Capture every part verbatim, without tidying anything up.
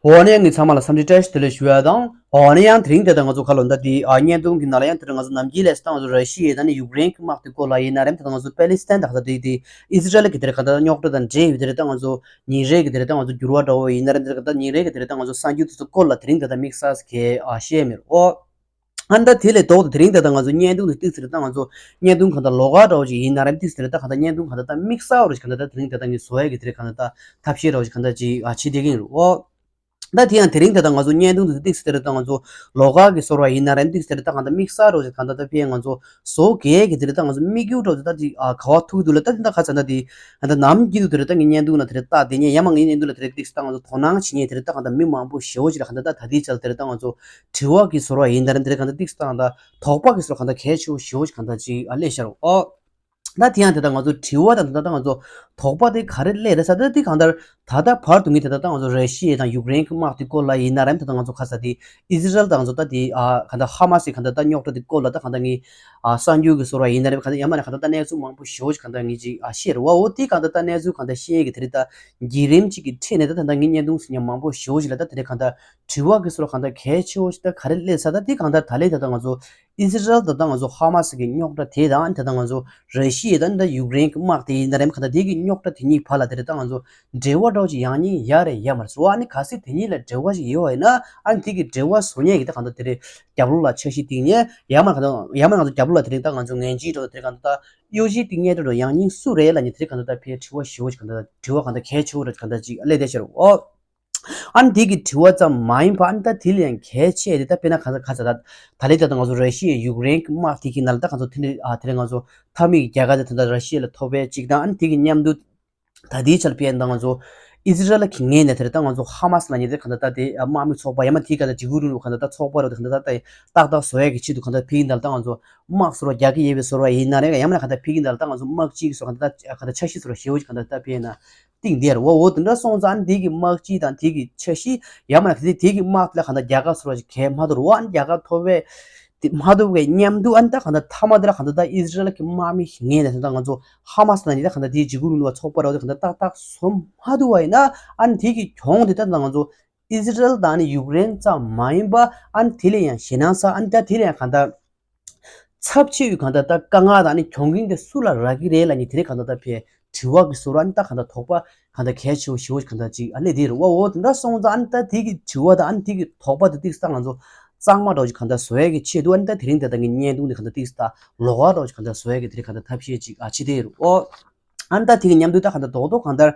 འོ་ན་ཡང་ངས་ཚང་མ་ལ་འཚམས་འདྲི་བཀྲ་ཤིས་བདེ་ལེགས་ཞུ་ཡ་དང་། འོ་ན་ཡང་དེ་རིང་དེ་ལྟར་ང་ཚོ་ཁ་ལོ་ཟླ་འདིའི་ཨ་བརྙན་ཐུང་གི་ནང་ལ་ཡང་དེ་ལྟར་ང་ཚོ་ནམ་རྒྱུན་ལས་ད་ང་ཚོ་ར་ཤི་ཡ་དང་ནི་ཡུཀ་རེན་གྱི་དམག་དེ་སྐོར་ལ་ཡིན་ན་རེད། དེ་ལྟར་ང་ཚོ་པེ་ལི་སི་ཐན་དང་ད་དེ་དེ་ཨི་སི་རལ་གྱི་དེ་ལྟར་ག་ད་རྙོག་དྲ་དང་འབྲེལ་བའི་དེ་ལྟར་ད་ང་ཚོ་ཉིན་རེ་གི་དེ་ལྟར་ད་ང་ཚོ་འགྱུར་བ་འདྲ་བོ་ཡིན་ན་རེད། དེ་ལྟར་ག་ད་ཉིན་རེ་གི་དེ་ལྟར་ད་ང་ཚོ་གསར་འགྱུར་དེ་ཚོ་སྐོར་ལ་དེ་རིང་དེ་ལྟར་དམིགས་བསལ་གྱི་ཨ་བཤད་མི་རུང་། ཨ་ནི་ད་དེ་ལས་ལྡོག་ཏུ་དེ་རིང་དེ་ལྟར་ང་ཚོ་བརྙན་ཐུང་དེ་ཏིག་ཙམ་རེ་ད་ང་ཚོ་བརྙན་ཐུང་གང་ལྟར་ལོགས་ཀ་འདྲ་བོ་ཞིག་ཡིན་ན་རེད། ཏིག་ཙམ་རེ་ད་གང་ལྟར་བརྙན་ཐུང་གང་ལྟར་ད་དམིགས་བསལ་འདྲ་ཞིག་གང་ལྟར་ད་དེ་རིང་དེ་ལྟར་ངས་བཟོ་ཡ་གི་དེ་རིང་གང་ལྟར་ད་ཐབས་ཤེས་འདྲ་བོ་ཞིག་གང་ལྟར་ཅིག་ཨ་བྱེད་བསྡད་ཀྱི་ཡིན་རུང་། ཨོ། ད་དེ་ཡང་དེ་རིང་དེ་ལྟར་ང་ཚོ་བརྙན་ཐུང་དེ་ཏིག་ཙམ་རེ་ད་ང་ཚོ་ལོགས་ཀ་གི་བཟོ་འདྲ་ཡིན་ན་རེད། ཏིག་ཙམ་རེ་ད་གང་ལྟར་དམིགས་བསལ་འདྲ་བོ་ཞིག་གང་ལྟར་ད་ཕན་ང་ཚོ་བཟོ་དགོས་ཀྱི་དེ་རེད། ད་ང་ཚོ་དམིགས་ཡུལ་འདྲ་བོ་ད་དེ་ཨ་ག་བ་ཐུག་འདུག་ལ། ད་དེ་འདྲ་ཁ་ཚ་ན་དེ་ཨ་ད་ནམ་རྒྱུན་དུ་དེ་རེད། ད་ངའི་བརྙན་ཐུང་ལ་དེ་རེད་ལྟ་དེ་ཉན་ཡ་མ་ངའི་བརྙན་ཐུང་ལ་དེ་རེད་ཏིག་ཙམ་ད་ང་ཚོ་དོ་སྣང་བྱེད་མཁན་དེ་རེད། ད་གང་ལྟར་མི་མང་པོ་ཞེ་པོ་ཅིག་ལ་གང་ལྟར་ད་ད་དེའི་ཆ་ལ་དེ་རེད། ད་ང་ཚོ་དྲི་བ་གི་བཟོ་འདྲ་ཡིན་ན་རེད། དེ་རེད་གང་ལྟར་ཏིག་ཙམ་ད་དོགས་པ་གི་བཟོ་འདྲ་གང་ལྟར་གལ་ཆེ་བོ་ཞེ་པོ་ཅིག་གང་ལྟར་ཅིག་ཨ་སླེབས་ཤག་རོ། ཨོ། ད་དེ་ཡང་དེ་ལྟར་ང་ཚོ་དྲི་བ་དང་དེ་ལྟར་ད་ང་ཚོ་དོགས་པ་དེ་ག་རེ་སླེབས་རེད་ཟེར། ད་དེ་གང་ལྟར་ད་ལྟ་བར་དུ་ངས་དེ་ལྟར་ད་ང་ཚོ་ར་ཤི་ཡ་དང་ཡུཀ་རེན་གྱི་དམག་དེ་སྐོར་ལ་ཡིན་ན་རེད། ད་ལྟ་ང་ཚོ་ཁ་ས་དེ་ཨི་སི་རལ་དང་ང་ཚོ་ད་དེ་ཨ་གང་ལྟར་ཧ་མ་སི་གང་ལྟར་ད་རྙོག་དྲ་དེ་སྐོར་ལ་ད་གང་ལྟར་ངས་ཨ་གསར་འགྱུར་གྱི་བཟོ་འདྲ་ཡིན་ན་རེད། གང་ལྟར་ཡང་མིན་ན་གང་ལྟར་ད་གནས་ཚུལ་མང་པོ་ཞེ་པོ་ཅིག་གང་ལྟར་ངས་ཅིག་ཨ་ཤེས་རེད་བ། འོ་དེ་གང་ལྟར་ད་གནས་ཚུལ་གང་ལྟར་ཤེས་ཀྱི་དེ་རེད། ད་བརྒྱུད་རིམ་ཅིག་གི་ཁྲོད་ནས་ད་ད་ལྟ་ངས་བརྙན་ཐུང་ཟིན་མཁན་མང་པོ་ཞེ་པོ་ཅིག་ལ་ད་དེ་རེད་གང་ལྟར་དྲི་བ་གི་བཟོ་འདྲ་གང་ལྟར་གལ་ཆེ་བོ་ཞིག་ད་ག་རེ་སླེབས་ས། ད་དེ་གང་ལྟར་ད་ལས་ད་ལྟ་ང་ཚོ་ཨི་སི་རལ་དང་ད་ང་ཚོ་ཧ་མ་སི་གི་རྙོག་དྲ་དེ་དང་ད་ལྟ་ང་ཚོ་ར་ཤི་ཡ་དང་ད་ཡུཀ་རེན་གྱི་དམག་དེ་ཡིན་ན་རེད། གང་ལྟར་དེ་གི་རྙོག་དྲ་དེ་གཉིས་བར་ལ་དེ་རེད་ད་ང་ཚོ་འབྲེལ་བ་འདྲ་བོ་ཅིག་ཡང་སྙིང་ཡག་རེད་ཡ་མ་རེད་ཟེར་བ། ཨ་ནི་གལ་སྲིད་དེ་གཉིས་ལ་འབྲེལ་བ་ཞིག་ཡོད་པ་ཡིན་ན། ཨ་ནི་དེ་གི་འབྲེལ་བ་བཟོ་མཁན་གྱི་ད་གང་ལྟར་དེ་རེད་རྒྱབ་ལོགས་ལ་འཆར་གཞི་བཏིང་མཁན་ཡ་མ་གང་ལྟར་ཡ་མ་ང་ཚོ་རྒྱབ་ལོགས་ལ་དེ་རེད་ད་ང་ཚོ་ངན་ཇུས་འདྲ་བོ་དེ་རེད་གང་ལྟར་ད་གཡོ་ཇུས་བཏིང་མཁན་འདྲ་བོ་ཡང་སྙིང་སུ་རེད་ལབ་མཁན་དེ་རེད་གང་ལྟར་ད་ཕལ་དྲི་བ་ཞེ་པོ་ཅིག་གང་ལྟར་དྲི་བ་གང་ལྟར་གལ་ཆེ་བོ་རེད་གང་ལྟར་ཅིག་སླེབས་བསྡད་ཤག་རོ། ཨོ། ཨ་ནི་དེ་གི་དྲི་བ་ཙམ་མ་ཡིན་པ་ཨ་ནི་ད་དེ་ལས་ཡང་གལ་ཆེ་རེད། ད་དཔེར་ན་ག་ས་ག་ས་ད་ད་ལས་ད་ད་ང་ཚོ་ར་ཤི་ཡའི་ཡུཀ་རེན་གྱི་དམག་དེ་གི་ནང་ལ་ད་ང་ཚོ་དེ་འདྲ་ཨ་དེ་རིང་ང་ཚོ་མཐའ་མའི་རྒྱལ་ཁ་དེ་ད་ད་ར་ཤི་ཡ་ལ་ཐོབ་པའི་གཅིག་དང་། ཨ་ནི་དེ་གི་མཉམ་དུ་ད་དེའི་ཆར་ཕན་ད་ང་ཚོ་ཨི་སི་རལ་གི་ངོས་ནས་དེ་རེད་ད་ང་ཚོ་ཧ་མ་སི་ལབ་མཁན་དེ་གང་ལྟར་ད་དེ་དམག་མི་ཚོགས་པ་ཡང་མ་དེའི་ག་ད་འཇིགས་སྐུལ་རིང་ལུགས་གང་ལྟར་ད་ཚོགས་པ་རེད། དེ་གང་ལྟར་ད་ད་ཏག་ཏག་བཟོ་ཡ་གི་ཆེད་དུ་གང་ལྟར་ཕེབས་ཀྱི་ཡིན་ད་ལ་ད་ང་ཚོ་དམག་བཟོ་འདྲ་རྒྱག་གི་ཡོད་པའི་བཟོ་འདྲ་ཡིན་ན་རེད། ཡང་མིན་ན་གང་ལྟར་ཕེབས་ཀྱི་ཡིན་ད་ལ་ད་ང་ཚོ་དམག་གཅིག་གི་བཟོ་གང་ལྟར་ད་གང་ལྟར་འཆར་གཞི་བཟོ་འདྲ་ཞེ་པོ་ཅིག་གང་ལྟར་ད་ཕེབས་ན། གཏིང་དེར་འོ་འོ་དེ་འདྲ་སོང་ཙང་དེ་གི་དམག་སྤྱི་དང་དེ་གི་འཆར་གཞི་ཡང་མ་ན་དེ་དེ་གི་དམག་དེ་ལ་གང་ལྟར་རྒྱལ་ཁ་སོར་བ་ཞིག་གས་མ་ཐུབ་རུ་བ་རྒྱལ་ཁ་ཐོབ་པའི་དེ་མ་ཐུབ་པའི་མཉམ་དུ་ཨ་ནི་ད་གང་ལྟར་མཐའ་མ་དེ་ལ་གང་ལྟར་ད་ཨི་སི་རལ་གི་དམག་མི་ངས་ནས་ད་ང་ཚོ་ཧ་མ་སི་ན་ནི་ད་གང་ལྟར་དེའི་འཇིགས་སྐུལ་རིང་ལུགས་པ་ཚོགས་པ་ར་བ་དེ་གང་ལྟར་ཏག་ཏག་བཟོ་མ་ཐུབ་པ་ཡིན་ན་ཨ་ནི་དེ་གི་གྱོང་དེ་ད་ང་ཚོ་ཨི་སི་རལ་དང་ནི་ཡུཀ་རེན་ཙམ་མ་ཡིན་པ་ཨ་ནི་དེ་ལས་ཡང་ཞེད་སྣང་ཚ་ཨ་ནི་ད་དེ་ལས་ཡང་གང་ལྟར། ཚབས་ཆེ་བའི་གང་ལྟར་ད་དཀའ་ངལ་དང་ནི་གྱོང་གུན་དེ་སུ་ལ་རག་གི་རེད་ལབ་ནི་དེ་རིང་གང་ལྟར་ད་ཕེ་དྲི་བ་གི་ཟུར་ཨ་ནི་ད་གང་ལྟར་དོགས་པ་གང་ལྟར་གལ་ཆེ་བོ་ཞེ་བོ་གང་ལྟར་ཅིག་ཨ་ལེ་དེ་རུ་བ་འོ་དེ་འདྲ་སོང་ཙང་ཨ་ནི་ད་དེ་གི་དྲི་བ་དང་ཨ་ནི་དེ་གི་དོགས་པ་དེ་ཏིག་ཙམ་ང་ཚོ་གཙང་མ་འདྲ་བོ་ཅིག་གང་ལྟར་བཟོ་ཡ་གི་ཆེད་དུ་ཨ་ནི་ད་དེ་རིང་ད་ལྟ་ངའི་བརྙན་ཐུང་དེ་གང་ལྟར་ཏིག་ཙམ་ད་ལོགས་ཀ་འདྲ་བོ་ཅིག་གང་ལྟར་བཟོ་ཡ་གི་དེ་རིང་གང་ལྟར་ཐབས་ཤེས་ཅིག་ཨ་བྱེད་དེ་རུ་འོ། ཨ་ནི་ད་དེ་གི་མཉམ་དུ་ད་གང་ལྟར་རྡོག་རྡོག་གང་ལྟར་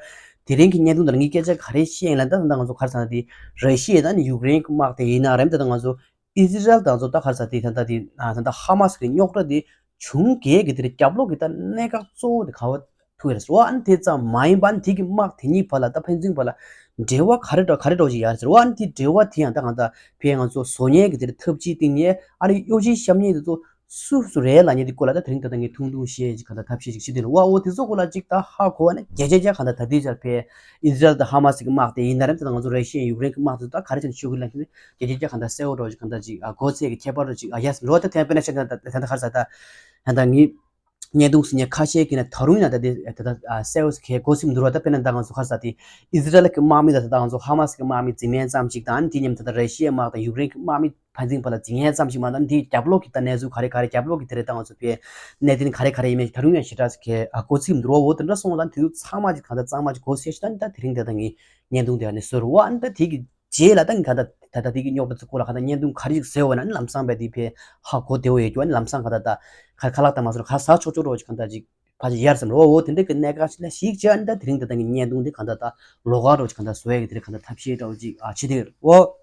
དེ་རིང་གི་བརྙན་ཐུང་དེ་ལ་ངས་སྐད་ཆ་ག་རེ་བཤད་ཡིན་ལབ་ན་ད་ད་ང་ཚོ་ག་རེ་ཟེར་ན་དེ་ར་ཤི་ཡ་དང་ནི་ཡུཀ་རེན་གི་དམག་དེ་ཡིན་ན་རེད་ད་ད་ང་ཚོ། ཨི་སི་རལ་དང་ཚོ་ད་ག་རེ་ཟེར་དེ་ད་ལྟ་དེ་ད་ལྟ་ཧ་མ་སི་གི་རྙོག་དྲ་དེ་བྱུང་གས་ཀྱི་དེ་རྒྱབ་ལོགས་ཀྱི་ད་གནད་འགག་གཙོ་བོ་དེ་ག་བ་ཐུག་ཡོད་རེད་ཟེར་བ། ཨ་ནི་དེ་ཙམ་མ་ཡིན་པ་ཨ་ནི་དེ་གི་དམག་དེ་གཉིས་བར་ལ་ད་ཕན་ཚུན་བར་ལ་འབྲེལ་བ་ག་རེ་འདྲ་ག་རེ་འདྲ་ཞིག་ཡོད་རེད་ཟེར་བ། ཨ་ནི་དེ་འབྲེལ་བ་དེ་ཡང་ད་གང་ལྟར་ཕན་ང་ཚོ་བཟོ་མཁན་གྱི་དེ་ཐབས་ཇུས་བཏིང་ཡས་ཨ་ནི་གཡོ་ཇུས་བཤམས་མཁན་དེ་ཚོ་སུ་སུ་རེད་ལབ་མཁན་དེ་སྐོར་ལ་ད་དེ་རིང་ད་ལྟ་ངས་ཐུང་ཐུང་བཤད་ཅིག་གང་ལྟར་ཐབས་ཤེས་ཅིག་བྱེད་དུས་ལ་བ་འོ་དེ་ཚོ་སྐོར་ལ་ཅིག་ད་ཧ་གོ་བ་ནི་རྒྱ་ཆེ་རྒྱ་གང་ལྟར་ད་དེ་ཆར་ཕན་ཨི་སི་རལ་དང་ཧ་མ་སི་གི་དམག་དེ་ཡིན་ན་རེད་ད་ང་ཚོ་ར་ཤི་ཡ་ཡུཀ་རེན་གི་དམག་དེ་ཚོ་ད་ག་རེ་བྱས་ནས་ཤོད་ཀྱི་ལབ་མཁན་དེ་རྒྱ་ཆེ་རྒྱ་གང་ལྟར་གསལ་བོ་འདྲ་ཅིག་གང་ལྟར་ཅིག་ཨ་གོ་ཚད་ཀྱི་ཁྱད་པར་འདྲ་ཅིག་ཨ་ཡ་སི་རོ་ད་ཐེན་པེ་ན་ཤ་ད་ད་ད་ག་རེ་ཟེར་ད་ད་ད་ངས་བརྙན་ཐུང་ཟིན་ནས་ཁ་ཤས་ཀྱིས་ནས་ད་རུང་ཡང་ད་དེ་ད་ད་ཨ་གསལ་བོ་ཞིག་གོ་སྲིད་མི་འདུག་ར། ད་དཔེར་ན་ད་ང་ཚོ་ག་རེ་ཟེར་དེ་ཨི་སི་རལ་གི་དམག་མི་ད་ད་ད་ང་ཚོ་ཧ་མ་སི་གི་དམག་མི་འཛིང་མཁན་ཙམ་ཞིག་དང་དེ་མཉམ་ད་ད་ར་ཤི་ཡའི་དམག་དང་ཡུཀ་རེན་གི་དམག་མི་ཕན་ཚུན་བར་ལ་འཛིང་མཁན་ཙམ་ཞིག་མ་གཏོགས་དེའི་རྒྱབ་ལོགས་ཀྱི་ད་གནས་ཚུལ་ག་རེ་ག་རེ་རྒྱབ་ལོགས་ཀྱི་དེ་རེད་ད་ང་ཚོ་པའི་གནད་དོན་ག་རེ་ག་རེ་ཡིན་མིན་ད་རུང་ཡང་ཞེ་དྲག་ཞིག་གོ་སྲིད་མི་འདུག་ར། འོ་དེ་འདྲ་སོང་ཙང་དེ་ཚོ་ཚང་མ་ཅིག་གང་ལྟར་གཙང་མ་ཅིག་གོ་སྲིད་ཞིག་ད་ནི་ད་དེ་རིང་དེ་ད་ངས་བརྙན་ཐུང་དེ་ནས་བཟོས་རུ་བ་ཨ་ནི་ད་དེ་གི་རྗེས་ལ་ད་ངས་གང་ལྟར་ད་ལྟ་དེ་གི་རྙོག་དྲ་ཚོ་སྐོར་ལ་གང་ལྟར་བརྙན་ཐུང་ག་རེ་ཞིག་བཟོས་བ་ན་ཨ་ནི་ལམ་སང་བས་དེ་ཕའི་ཧ་གོ་བདེ་བོ་ཡོད་རྒྱུ་ཨ་ནི་ལམ་སང་གང་ལྟར་ད་ཁ་ཁ་ལག་དང་མ་སོང་ཁ་ཟ་ཆོག་ཆོག་རོགས་ཅིག་གང་ལྟར་ཅིག་ཕ་ཅིག་ཡར་སེམས་རོ། འོ་དེ་འདྲ་གི་གནད་འགག་ཅིག་ལ་ཞིག་བྱས་ཨ་ནི་ད་དེ་རིང་ད་ལྟ་ངས་བརྙན་ཐུང་དེ་གང་ལྟར་ད་ལོགས་ཀ་རོགས་ཅིག་གང་ལྟར་བཟོ་ཡ་གི་དེ་རིང་གང་ལྟར་ཐབས་ཤེས་འདྲ་བོ་ཅིག་ཨ་བྱེད་དེ་ཡོད་རེད། འོ།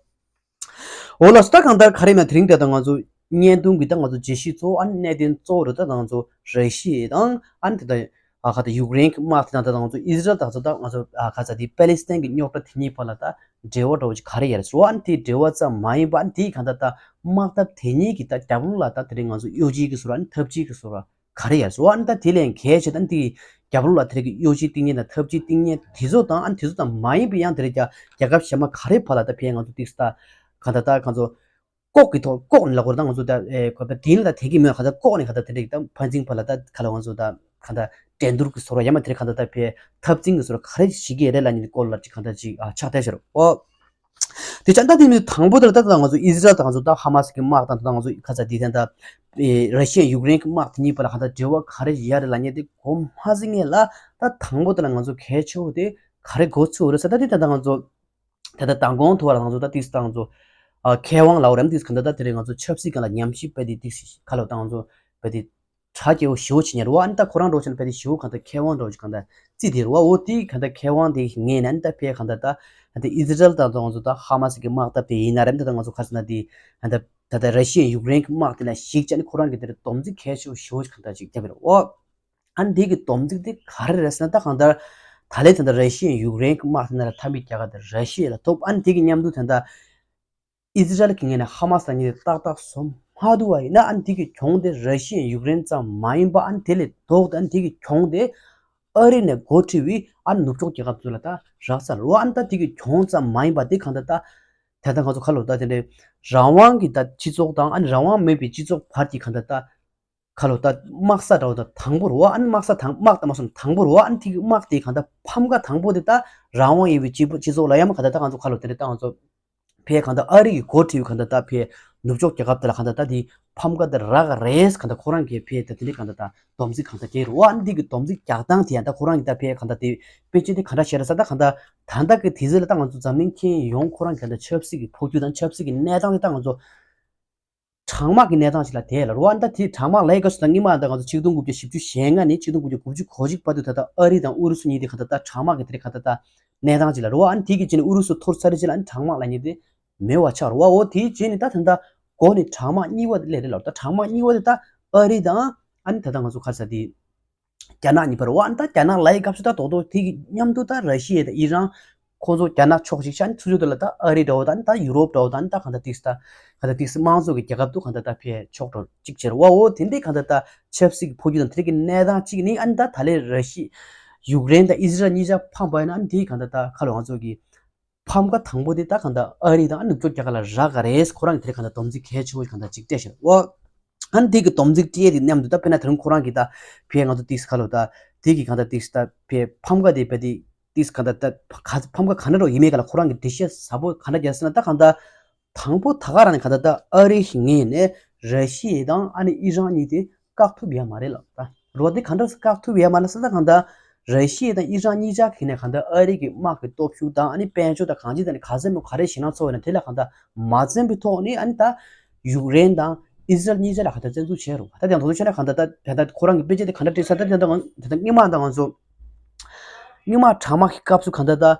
འོ་ལགས་སོ། ད་གང་ལྟར་ག་རེ་ཡིན་ན་དེ་རིང་དེ་ལྟར་ང་ཚོ་བརྙན་ཐུང་གི་ད་ང་ཚོ་བརྗོད་གཞི་གཙོ་བོ་ཨ་ནི་གནད་དོན་གཙོ་བོ་རེད། ད་ང་ཚོ་ར་ཤི་ཡ་དང་ཨ་ནི་དེ་ལྟར་ཨ་ག་ད་ཡུཀ་རེན་གྱི་དམག་དེ་དང་ད་ང་ཚོ་ཨི་སི་རལ་དང་ཚོ་ད་ང་ཚོ་ཨ་ག་ཚ་དེ་པེ་ལི་སི་ཐན་གྱི་རྙོག་དྲ་དེ་གཉིས་བར་ལ་ད་འབྲེལ་བ་འདྲ་བོ་ཅིག་ག་རེ་ཡོད་རེད་ཟེར་བ། ཨ་ནི་དེའི་འབྲེལ་བ་ཙམ་མ་ཡིན་པ་ཨ་ནི་དེའི་གང་ལྟར་ད་དམག་འཐབ་དེ་གཉིས་ཀྱི་ད་རྒྱབ་ལོགས་ལ་ད་དེ་རིང་ང་ཚོ་གཡོ་ཇུས་ཀྱི་བཟོ་འདྲ་ཨ་ནི་ཐབས་ཇུས་ཀྱི་བཟོ་འདྲ་ག་རེ་ཡོད་རེད་ཟེར་བ། ཨ་ནི་ད་དེ་ལས་གལ་ཆེ་ད་ཨ་ནི་དེའི་རྒྱབ་ལོགས་ལ་དེ་རིང་གི་གཡོ་ཇུས་བཏིང་མཁན་དང་ཐབས་ཇུས་བཏིང་མཁན་དེ་ཚོ་དང་ཨ་ནི་དེ་ཚོ་དང་མ་ཡིན་པའི་ཡང་དེ་རིང་རྒྱ་རྒྱལ་ཁབ་གཞན་པ་ག་རེ་བར་ལ་ད་ཕན་ང་ཚོ་ཏིག་ཙམ་ད་གང་ལྟར་ད་ང་ཚོ། ལྐོག་གི་ཐོག་ལྐོག་ནས་ལབ་དགོས་རེད་ད་ང་ཚོ་ད་ཨེ་ག་ད་དེ་ལ་ད་དེ་གི་མོས་ག་ད་ལྐོག་ནས་ག་ད་དེ་འདྲ་ད་ཕན་ཚུན་བར་ལ་ད་ག་ལ་ང་ཚོ་ད་ག་ད་འགྲན་བསྡུར་གི་བཟོ་འདྲ་ཡང་མ་དེ་ག་ད་ད་ཕའི་འཐབ་འཛིང་གི་བཟོ་འདྲ་ག་རེ་བྱེད་ཀྱི་རེད་ལབ་ནས་སྐོར་ལ་ཅིག་ག་ད་ཅིག་ཨ་ཕྱག་བསྟར་ཤོར་འོ། དེ་ཅང་ད་དེ་ནི་དང་པོ་དེ་ལ་ད་ད་ང་ཚོ་ཨི་ཟི་རལ་དང་ང་ཚོ་ད་ཧ་མ་སི་གི་དམག་དང་ད་ང་ཚོ་ཁ་ཚ་དེ་ཐེན་ད་ར་ཤི་ཡ་ཡུཀ་རེན་གི་དམག་དེ་གཉིས་བར་ལ་གང་ལྟར་འབྲེལ་བ་ག་རེ་ཡོད་རེད་ལབ་མཁན་དེ་གོ་མ་ཟིན་ངེས་ལ་ད་དང་པོ་དེ་ལ་ང་ཚོ་གལ་ཆེ་བོ་དེ་ག་རེ་གོ་ཚུལ་རེད་ཟེར་ད་དེ་ད་ད་ང་ཚོ་ད་ད་མདང་དགོང་ཐུག་བ་ལ་ང་ཚོ་ད་ཏིག་ཙམ་ད་ང་ཚོ་མཁས་དབང་ལབ་རེད་ཏིག་ཙམ་གང་ལྟར་ད་དེ་རིང་ང་ཚོ་ཆབ་སྲིད་སྒང་ལ་ཉམས་ཞིབ་སྤེལ་ཏེ་ཏིག་ཙམ་ག་ལོ་ད་ང་ཚོ་སྤེལ་ཏེ། གྲ་རྒྱས་པོ་ཞེ་པོ་ཅིག་ཉར་བ་ཨ་ནི་ད་ཁོ་རང་འགྲོ་ཕྱིན་ཕ་དེ་ཞེ་པོ་གང་ལྟར་མཁས་དབང་འདྲ་བོ་ཅིག་གང་ལྟར་བརྩིས་དེ་རུ་བ་འོ་དེ་གང་ལྟར་མཁས་དབང་དེ་ངས་ནི་ཨ་ནི་ད་ཕའི་གང་ལྟར་ད་ཨ་ནི་ཨི་ཟི་རལ་དང་ང་ཚོ་ད་ཧ་མ་སི་གི་དམག་སྟབས་དེ་ཡིན་ན་རེད་ད་ང་ཚོ་ཁ་སང་ན་དེ་ཨ་ནི་ད་ད་ད་ར་ཤི་ཡ་ཡུཀ་རེན་གི་དམག་དེ་ལ་གཞིགས་བྱས་ནི་ཁོ་རང་གི་དེར་སྡོམ་རྩིས་གལ་ཆེ་བོ་ཞེ་པོ་ཅིག་གང་ལྟར་ཅིག་བརྒྱབ་པ་རེད་འོ། ཨ་ནི་དེ་གི་སྡོམ་རྩིས་དེ་ག་རེ་རེད་ཟེར་ན་ད་གང་ལྟར་ད་ལན་ད་ལྟ་ར་ཤི་ཡ་ཡུཀ་རེན་གི་དམག་དེ་ན་ལ་འཐབ་མི་རྒྱ་གར་དང་ར་ཤི་ཡ་ལ་ཐོབ་ཨ་ནི་དེ་གི་མཉམ་དུ་ད་ལྟ། ཨི་ཟི་རལ་གྱི་ངོས་ནས་ཧ་མ་སི་དང་གཉིས་ཏག་ཏག་བཟོ་མ་ཐུབ་པ་ཡིན་ན་ཨ་ནི་དེ་གི་གྱོང་དེ་ར་ཤི་ཡ་ཡུཀ་རེན་ཙམ་མ་ཡིན་པ་ཨ་ནི་དེ་ལས་ལྡོག་སྟེ་ཨ་ནི་དེ་གི་གྱོང་དེ་ཨ་རི་ནས་འགོ་ཁྲིད་པའི་ཨ་ནི་ནུབ་ཕྱོགས་རྒྱལ་ཁབ་ཚོ་ལ་ད་རག་ས་རེད་བ། ཨ་ནི་ད་དེ་གི་གྱོང་ཙམ་མ་ཡིན་པ་དེ་གང་ལྟར་ད་ད་ལྟ་ང་ཚོ་ཁ་ལོ་ད་དེ་འདྲའི་རང་དབང་གི་ད་སྤྱི་ཚོགས་དང་ཨ་ནི་རང་དབང་མེད་པའི་སྤྱི་ཚོགས་བར་གྱི་གང་ལྟར་ད། ཁ་ལོ་ད་དམག་ས་འདྲ་བོ་དང་དང་པོ་རུ་བ་ཨ་ནི་དམག་ས་དང་དམག་དང་མ་སོང་དང་པོ་རུ་བ་ཨ་ནི་དེ་གི་དམག་དེ་གང་ལྟར་ཕམ་ཁ་དང་པོ་དེ་ད་རང་དབང་ཡིན་པའི་སྤྱི་སྤྱི་ཚོགས་ལ་ཡང་གང་ལྟར་ད་ང་ཚོ་ཁ་ལོ་དེ་འདྲ་ད་ང་ཚོ་ཕའི་གང་ལྟར་ཨ་རི་གི་འགོ་ཁྲིད་གང་ལྟར་ད་ཕའི་ནུབ་ཕྱོགས་རྒྱལ་ཁབ་དེ་ལ་གང་ལྟར་ད་དེ་ཕམ་ཁ་དེ་རག་ག་རེད་གང་ལྟར་ཁོ་རང་གིས་ཕའི་ད་དེ་འདྲ་གང་ལྟར་ད་སྡོམ་རྩིས་གང་ལྟར་རྒྱག་རུ་བ་ཨ་ནི་དེ་གི་སྡོམ་རྩིས་རྒྱག་སྟངས་དེ་ཡང་ད་ཁོ་རང་གི་ད་ཕའི་གང་ལྟར་དེ་དཔེ་ཅན་དེ་གང་འདྲ་བཤད་ར་ས་ད་གང་ལྟར་ད་ལྟ་གི་དུས་ཚོད་ལ་ད་ང་ཚོ་འཛམ་གླིང་ཁྱོན་ཡོངས་ཁོ་རང་གི་གང་ལྟར་ཆབ་སྲིད་ཀྱི་འཕོ་འགྱུར་དང་ཆབ་སྲིད་ཀྱི་གནས་སྟངས་དེ་ད་ང་ཚོ། གྲང་དམག་གི་གནས་སྟངས་ཤིག་ལ་དེ་ལ་རུ་བ་ཨ་ནི་ད་དེ་གྲང་དམག་ལའི་ག་སུ་དང་སྔོན་མ་ད་ང་ཚོ་ཆིག་སྟོང་དགུ་བརྒྱ་བཞི་བཅུ་ཞེ་ལྔ་ནས་ཆིག་སྟོང་དགུ་བརྒྱ་དགུ་བཅུ་གོ་གཅིག་བར་དུ་ད་ལྟ་ཨ་རི་དང་ཨུ་རུ་སུ་གཉིས་དེ་ག་ད་ད་གྲང་དམག་གི་དེ་རེད་ག་ད་ད་གནས་སྟངས་ཅིག་ལ་རུ་བ་ཨ་ནི་དེ་གི་རྗེས་ནས་ཨུ་རུ་སུ་འཐོར་ཚར་རྗེས་ལ་ཨ་ནི་གྲང་དམག་ལ་ཉེ་དེ་མེད་བ་ཆགས་རུ་བ་འོ་དེའི་རྗེས་ནས་ད་ད་ད་འགོ་ནས་གྲང་དམག་གཉིས་པ་དེ་སླེབས་རེད་ལ་ད་གྲང་དམག་གཉིས་པ་དེ་ད་ཨ་རི་དང་ཨ་ནི་ད་ད་ང་ཚོ་ག་རེ་ཟ་དེ། རྒྱ་ནག་གཉིས་བར་བ་ཨ་ནི་ད་རྒྱ་ནག་ལའི་སྐབས་སུ་ད་རྡོག་རྡོག་དེ་གི་མཉམ་དུ་ད་ར་ཤི་ཡ་དང་ཨི་རན་ཁོང་ཚོ་རྒྱ་ནག་ཕྱོགས་ཤིག་ཤ་ནི་ཚུར་ཚུར་དུ་ལ་ད་ཨ་རི་འདྲ་བོ་དང་ད་ཡུ་རོབ་འདྲ་བོ་དང་ད་གང་ལྟར་ཏིག་ས་གང་ལྟར་ཏིག་ས་དམངས་གཙོ་གི་རྒྱལ་ཁབ་ཏུ་གང་ལྟར་ད་ཕེ་ཕྱོགས་འགྲོ་གཅིག་བྱེད་ར་བ་འོ་དེ་འདྲའི་གང་ལྟར་ད་ཆབ་སྲིད་ཀྱི་འཕོ་འགྱུར་དང་དེ་གི་གནས་སྟངས་གཅིག་ནི་ཨ་ནི་ད་ད་ལས་ར་ཤི་ཡུཀ་རེན་དང་ཨི་ཟི་རལ་གཉིས་ཆ་ཕམ་པ་ཡིན་ན་ཨ་ནི་དེ་གང་ལྟར་ད་ཁ་ལོ་ང་ཚོ་གི་ཕམ་ཁ་དང་པོ་དེ་ད་གང་ལྟར་ཨ་རི་དང་ནུབ་ཕྱོགས་རྒྱལ་ཁབ་ལ་རག་ག་རེད། ཁོ་རང་གི་དེ་གང་ལྟར་སྡོམ་རྩིས་གལ་ཆེ་བོ་གང་ལྟར་ཅིག་སྤྲད་ཤག་འོ། ཨ་ནི་དེ་གི་སྡོམ་རྩིས་སྤྲད་དེ་མཉམ་དུ་ད་དཔེར་ན་དེ་རིང་ཁོ་རང་གི་ད་ཕེ་ང་ཚོ་ཏིག་ཁ་ལོ་ད་དེ་གི་གང་ལྟར་ཏིག་ད་ཕེ་ཕམ་ཁ་དེ་ཕེ་དེ་ཏིག་གང་ལྟར་ད་ཕམ་ཁ་ག་འདྲ་རོ་ཡིན་མེད་ག་ལ་ཁོ་རང་གི་འགྲེལ་བཤད་ཟབ་པོ་ག་འདྲ་རྒྱག་ཟེར་ན་ད་གང་ལྟར། དང་པོ་ད་ག་རང་ནས་གང་ལྟར་ད་ཨ་རི་ཞིག་ངེས་ནས་ར་ཤི་ཡ་དང་ཨ་ནི་ཨི་རན་གཉིས་དེ་བཀག་ཐུབ་ཡ་མ་རེད་ལབ་ད། རོ་དེ་གང་འདྲ་བཀག་ཐུབ་ཡ་མ་རེད་ཟེར་ད་གང་ལྟར་ར་ཤི་ཡ་དང་ཨི་རན་གཉིས་ཆ་གི་ནས་གང་ལྟར་ཨ་རི་གི་དམག་གི་སྟོབས་ཤུགས་དང་ཨ་ནི་དཔལ་འབྱོར་དང་གང་ཅི་དང་ནི་ག་ཚད་མོ་ག་རེ་ཞེད་སྣང་ཚོར་བ་ན་དེ་ལ་གང་ལྟར་མ་འཛེམ་པའི་ཐོག་ནས་ཨ་ནི་ད་ཡུཀ་རེན་དང་ཨི་སི་རལ་གཉིས་ཆ་ལ་གང་ལྟར་བཙན་འཛུལ་བྱས་རོ། ད་དེ་ཡང་དོ་དོ་ཆ་ན་གང་ལྟར་ད་ད་ཁོ་རང་གི་དཔེ་ཆ་དེ་གང་འདྲ་བྲིས་ས་ད་དེ་ད་དེ་ད་སྔོན་མ་ད་ང་ཚོ་སྔོན་མ་གྲང་དམག་གི་སྐབས་སུ་གང་ལྟར་ད།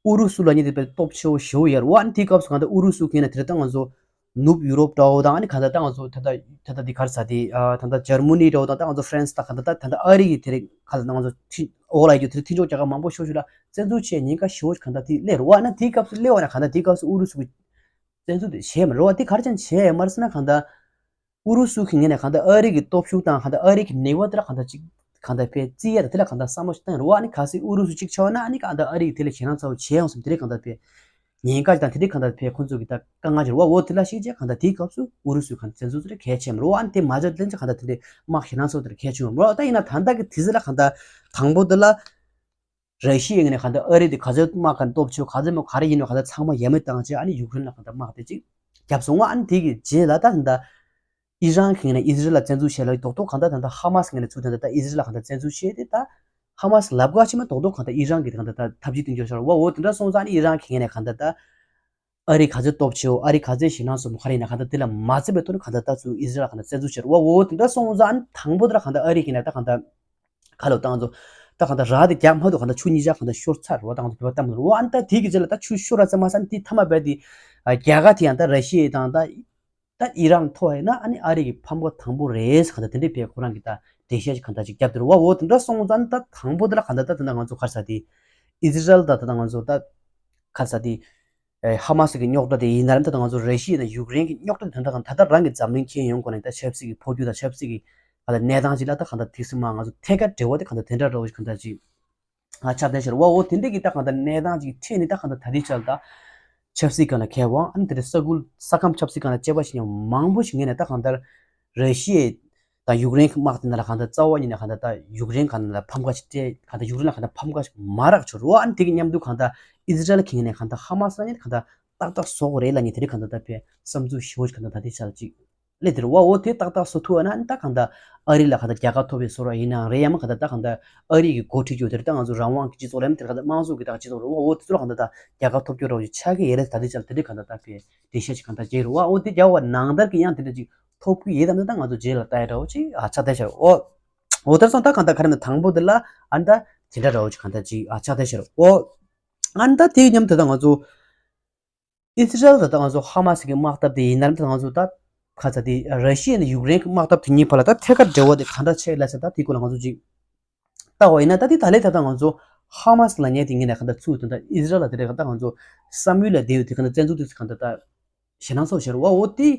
ཨུ་རུ་སུ་ལ་ཉེ་དེ་དཔེ་སྟོབས་ཆེ་བོ་ཞེ་བོ་ཡོད་རེད་བ། ཨ་ནི་དེའི་སྐབས་སུ་གང་ལྟར་ཨུ་རུ་སུ་གི་ནས་དེ་རེད་ད་ང་ཚོ་ནུབ་ཡུ་རོབ་འདྲ་བོ་དང་ཨ་ནི་གང་ལྟར་ད་ང་ཚོ་ད་ལྟ་ད་ལྟ་འདི་ག་རེ་ཟ་དེ་ད་ལྟ་འཇར་མ་ནི་འདྲ་བོ་དང་ད་ང་ཚོ་ཧྥ་རན་སི་དང་གང་ལྟར་ད་ད་ལྟ་ཨ་རི་ཡི་དེ་རེད་ག་ལ་ད་ང་ཚོ་ཁྲི་འོག་ལ་ཡོད་རྒྱུ་དེ་རེད་མཐུན་ཕྱོགས་རྒྱལ་ཁབ་མང་པོ་ཤོག་ཤོག་ལ་བཙན་འཛུལ་བྱས་ཉེན་ཁ་ཞེ་བོ་གང་ལྟར་དེ་སླེབས་རེད་བ། ཨ་ནི་དེའི་སྐབས་སུ་སླེབས་བ་ན་གང་ལྟར་དེའི་སྐབས་སུ་ཨུ་རུ་སུ་གི་བཙན་འཛུལ་དེ་བྱས་མ་རེད་བ། དེ་ག་རེ་བྱས་ནས་བྱས་ཡོད་མ་རེད་ཟེར་ན་གང་ལྟར། ཨུ་རུ་སུ་གི་ངོས་ནས་གང་ལྟར་ཨ་རི་གི་སྟོབས་ཤུགས་དང་གང་ལྟར་ཨ་རི་གི་ནུས་པ་དེ་ལ་གང་ལྟར་ཅིག་གང་ལྟར་ཕེ་རྩིས་ཡ་དང་དེ་ལ་གང་ལྟར་བསམ་བློ་ཞིག་བཏང་ཡོད་རེད་བ། ཨ་ནི་གལ་སྲིད་ཨུ་རུ་སུ་གཅིག་ཆགས་ན་ཨ་ནི་གང་ལྟར་ཨ་རི་གི་དེ་ལ་ཞེད་སྣང་ཚ་བོ་བྱས་ཡོང་བསམ་དེ་ལས་གང་ལྟར་ཕེ་ཉེན་ཁ་དང་དེ་ལས་གང་ལྟར་ཕེ་ཁོང་ཚོ་གི་ད་དཀའ་ངལ་ཅིག་རེད་བ། འོ་དེ་ལ་ཤེས་བྱས་གང་ལྟར་དེའི་སྐབས་སུ་ཨུ་རུ་སུའི་གང་ལྟར་བཙན་འཛུལ་དེ་གལ་ཆེ་མ་རེད་བ། ཨ་ནི་དེ་མ་བྱས་ལན་ཅིག་གང་ལྟར་དེ་འདྲའི་དམག་ཞེད་སྣང་ཚ་བོ་དེ་གལ་ཆེ་མ་རེད་བ། ད་ཡིན་ན་ད་ལྟ་གི་དུས་ཚོད་ལ་གང་ལྟར་དང་པོ་དེ་ལ། ར་ཤི་ཡའི་ངོས་ནས་གང་ལྟར་ཨ་རི་དེ་ག་ཚོད་དམག་ག་སྟོབས་ཆེ་ག་ཚོད་མོ་ག་རེ་ཡིན་ནོ་གང་ལྟར་ཚང་མ་ཡ་མེད་བཏང་བྱས་ཨ་ནི་ཡུཀ་རེན་ལ་གང་ལྟར་དམག་དེ་གཅིག་བརྒྱབ་སོང་བ། ཨ་ནི་དེ་གི་རྗེས་ལ་ད་ད་ཨི་རན་གྱི་ངོས་ནས་ཨི་ཟི་རལ་ལ་བཙན་འཛུལ་བྱས་ལ་རྡོག་རྡོག་གང་ལྟར་ད་ད་ཧ་མ་སི་ངོས་ནས་ཚུར་ད་ད་ད་ཨི་ཟི་རལ་ལ་གང་ལྟར་བཙན་འཛུལ་བྱས་ཏེ་ད་ཧ་མ་སི་ལབ་ག་ཕྱི་མ་རྡོག་རྡོག་གང་ལྟར་ཨི་རན་གྱི་གང་ལྟར་ད་ཐབས་ཇུས་སྟོན་རྒྱུ་ཤར་བ། འོ་དེ་འདྲ་སོང་ཙང་ཨ་ནི་ཨི་རན་གྱི་ངོས་ནས་གང་ལྟར་ད། ཨ་རི་ག་ཚོད་སྟོབས་ཆེའོ་ཨ་རི་ག་ཚོད་ཞེད་སྣང་ཟོ་མོ་ག་རེ་ཡིན་ན་གང་ལྟར་དེ་ལ་མ་བརྩི་བའི་ཐོག་ནས་གང་ལྟར་ད་ཚུར་ཨི་ཟི་རལ་གང་ལྟར་བཙན་འཛུལ་བྱས་རེད་བ། འོ་དེ་འདྲ་སོང་ཙང་ཨ་ནི་དང་པོ་དེ་ལ་གང་ལྟར་ཨ་རི་གི་ནས་ད་གང་ལྟར་ཁ་ལོ་བཏང་ཚོ་ད་གང་ལྟར་ར་དེ་རྒྱག་མ་ཐུབ་གང་ལྟར་ཆུ་གཉིས་ཆ་གང་ལྟར་ཤོར་ཚར་རེད་བ། ད་ང་ཚོ་བོད་པ་གཏམ་རེད་བ། ཨ་ནི་ད་དེ་གི་རྗེས་ལ་ད་ཆུ་ཤོར་ར་ཙམ་མ་ཟད་ཨ་ནི་དེ་མཐའ་མ་བས་དེ་རྒྱ་གར་དེ་ཡང་ད་ར་ཤི་ཡ་དང་ད་ད་ཨི་རན་ཐོ་ཡིན་ན་ཨ་ནི་ཨ་རི་གི་ཕམ་ཁ་དང་པོ་རེད་གང་ལྟར་དེ་འདྲའི་བས་ཁོ་རང་གི་ད་འགྲེལ་བཤད་ཅིག་གང་ལྟར་ཅིག་བརྒྱབ་དེ་རེད་བ། འོ་དེ་འདྲ་སོང་ཙང་ད་དང་པོ་དེ་ལ་གང་ལྟར་ད་དེ་འདྲ་ང་ཚོ་ཁ་ས་དེ་ཨི་ཟི་རལ་ད་ད་ང་ཚོ་ད་ཁ་ས་དེ། ཧ་མ་སི་གི་རྙོག་དྲ་དེ་ཡིན་ན་རེད། ད་ང་ཚོ་ར་ཤི་ཡ་དང་ཡུཀ་རེན་གི་རྙོག་དྲ་དེ་འདྲ་གང་ད་ལྟ་རང་གི་འཛམ་གླིང་ཁྱོན་ཡོངས་སྒོ་ནས་ད་ཆབ་སྲིད་ཀྱི་འཕོ་འགྱུར་དང་ཆབ་སྲིད་ཀྱི་ག་ལ་གནས་སྟངས་ཅིག་ལ་ད་གང་ལྟར་དེ་སྲིད་མ་ང་ཚོ་ཐད་ཀར་འབྲེལ་བ་དེ་གང་ལྟར་དེ་འདྲ་འདྲ་བོ་ཞིག་གང་ལྟར་ཅིག་ཨ་ཆགས་བསྡད་ཤར་བ། འོ་དེ་འདྲ་གི་ད་གང་ལྟར་གནས་སྟངས་ཅིག་འཕྲད་ནས་ད་གང་ལྟར་ད་ལྟའི་ཆར་ད་ཆབ་སྲིད་སྒང་ལ་མཁས་དབང་ཨ་ནི་དེ་འདྲ་ས་ཁུལ་ས་ཁམས་ཆབ་སྲིད་སྒང་ལ་དཔྱད་པ་བྱེད་མཁན་མང་པོ་ཞིག་ངོས་ནས་ད་གང་ལྟར་ར་ཤི་ཡ་དང་ཡུཀ་རེན་གྱི་དམག་དེ་ནང་ལ་གང་ལྟར་རྩ་བ་ཉིད་ནས་གང་ལྟར་ད་ཡུཀ་རེན་གང་ལ་ཕམ་ཁ་ཞིག་སྤྲད་གང་ལྟར་ཡུཀ་རེན་ལ་གང་ལྟར་ཕམ་ཁ་ཞིག་མ་རག་ཆོག་རོ། ཨ་ནི་དེ་གི་མཉམ་དུ་གང་ལྟར་ཨི་ཟི་རལ་གྱི་ངོས་ནས་གང་ལྟར་ཧ་མ་སི་ལ་ཉིད་གང་ལྟར་ ཏག་ཏག་བཟོ་དགོས་རེད་ལབ་མཁན་དེ་འདྲ་གང་ལྟར་ད་ཕེ་བསམ་ཚུལ་ཞེ་པོ་ཅིག་གང་ལྟར་ད་དེ་ཆ་ལ་ཅིག་སླེབས་དེ་རེད་བ། འོ་དེ་ཏག་ཏག་བཟོ་ཐུབ་པ་ན་ཨ་ནི་ད་གང་ལྟར་ཨ་རི་ལ་གང་ལྟར་རྒྱལ་ཁ་ཐོབ་པའི་བཟོ་འདྲ་ཡིན་ནའང་རེད། ཡང་མིན་གང་ལྟར་ད་གང་ལྟར་ཨ་རི་གི་འགོ་ཁྲིད་ཅིག་དེ་ད་ང་ཚོ་རང་དབང་གི་སྤྱི་ཚོགས་རེད། མ་དེ་གང་ལྟར་དམངས་གཙོ་གི་ད་སྤྱི་ཚོགས་རེད་བ། འོ་དེ་ཚོ་ལ་གང་ལྟར་ད་རྒྱལ་ཁ་ཐོབ་རྒྱུ་འདྲ་བོ་ཅིག་ཆགས་ཀྱི་ཡོད་རེད། ད་དེ་ཆ་ལ་དེ་འདྲ་གང་ལྟར་ད་ཕེ་འགྲེལ་བཤད་ཅིག་གང་ལྟར་བྱས་རེད་བ། འོ་དེ་རྒྱལ་བ་ནང་ལྟར་གྱི་ཡང་དེ་འདྲ་ཅིག་ཐོབ་ཀྱི་ཡོད་དམ་ད་ད་ང་ཚོ་རྗེས་ལ་ལྟ་ཡ་འདྲ་བོ་ཅིག་ཨ་ཆགས་བསྡད་ཤག་འོ། འོ་དེར་སོང་ད་གང་ལྟར་ག་རེ་མིན་དང་པོ་དེ་ལ་ཨ་ནི་ད་དེ་འདྲ་འདྲ་བོ་ཅིག་གང་ལྟར་ཅིག་ཨ་ཆགས་བསྡད་ཤག་འོ། ཨ་ནི་ད་དེའི་མཉམ་དུ་ད་ང་ཚོ་ཨི་ཟི་རལ་དང་ད་ང་ཚོ་ཧ་མ་སི་གི་དམག་འཐབ་དེ་ཡིན་ན་ད་ང་ཚོ་ད་ག་ཚ་དེ་ར་ཤི་ཡ་ནས་ཡུཀ་རེན་གི་དམག་འཐབ་དེ་གཉིས་བར་ལ་ད་ཐད་ཀར་འབྲེལ་བ་དེ་ག་འདྲ་ཆགས་ལབ་ཟེར་ད་དེའི་སྐོར་ལ་ང་ཚོ་ཅིག་ལྟ་བ་ཡིན་ན་ད་དེ་ད་ལས་ད་ད་ང་ཚོ་ཧ་མ་སི་ལབ་མཁན་དེ་ངས་ནས་ག་འདྲ་ཚུགས་དོན་ད་ཨི་ཟི་རལ་ལ་དེ་རེད། ག་ད་ང་ཚོ་བསམ་ཡུལ་ལ་བསྡད་ཡོད་དེ་ག་འདྲ་བཙན་འཛུལ་དེ་ག་འདྲ་ད། ཞེད་སྣང་ཚོར་ཤར་བ། འོ་དེ་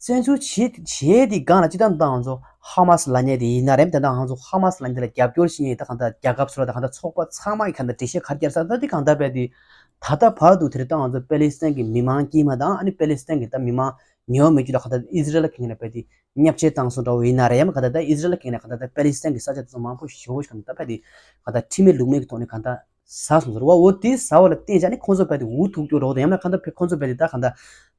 བཙན་འཛུལ་བྱེད་བྱེད་དེ་སྒང་ལ་སྤྱི་བཏང་ད་ང་ཚོ་ཧ་མ་སི་ལབ་མཁན་དེ་ཡིན་ན་རེད། དེ་ད་ང་ཚོ་ཧ་མ་སི་ལབ་མཁན་དེ་ལ་རྒྱབ་སྐྱོར་བྱེད་མཁན་ད་གང་ལྟར་རྒྱལ་ཁབ་སུ་ར་ད་གང་ལྟར་ཚོགས་པ་ཚང་མ་གི་གང་ལྟར་འགྲེལ་བཤད་ག་རེ་བརྒྱབ་ས་ད་དེ་གང་ལྟར་བས་དེ་ད་ལྟ་བར་དུ་དེ་རེད། ད་ང་ཚོ་པེ་ལི་སི་ཐན་གི་མི་མང་དཀྱུས་མ་དང་ཨ་ནི་པེ་ལི་སི་ཐན་གི་ད་མི་མང་ཉེ་བ་མི་རྒྱུད་ལ་གང་ལྟར་ཨི་ཟི་རལ་ལ་གི་ངན་ན་བས་དེ་བརྙས་བཅོས་བཏང་སོང་འདྲ་བོ་ཡིན་ན་རེད། ཡང་གང་ལྟར་ད་ཨི་ཟི་རལ་ལ་གི་ངན་ན་གང་ལྟར་ད་པེ་ལི་སི་ཐན་གི་ས་ཆ་དེ་ཚོ་མང་པོ་ཞེ་པོ་ཞིག་གང་ལྟར་ད་བས་དེ་གང་ལྟར་ཁྲིམས་མེད་ལུགས་མེད་གི་ཐོག་ནས་གང་ལྟར། ཟ་སོང་ཟེར་བ། འོ་དེ་ཟ་བ་ལ་བརྟེན་བྱས་ནས་ཁོང་ཚོ་བས་དེ་འུ་ཐུག་རྒྱུ་རོགས་དང་ཡང་ན་གང་ལྟར་བས་ཁོང་ཚོ་བས་དེ་ད་གང་ལྟར་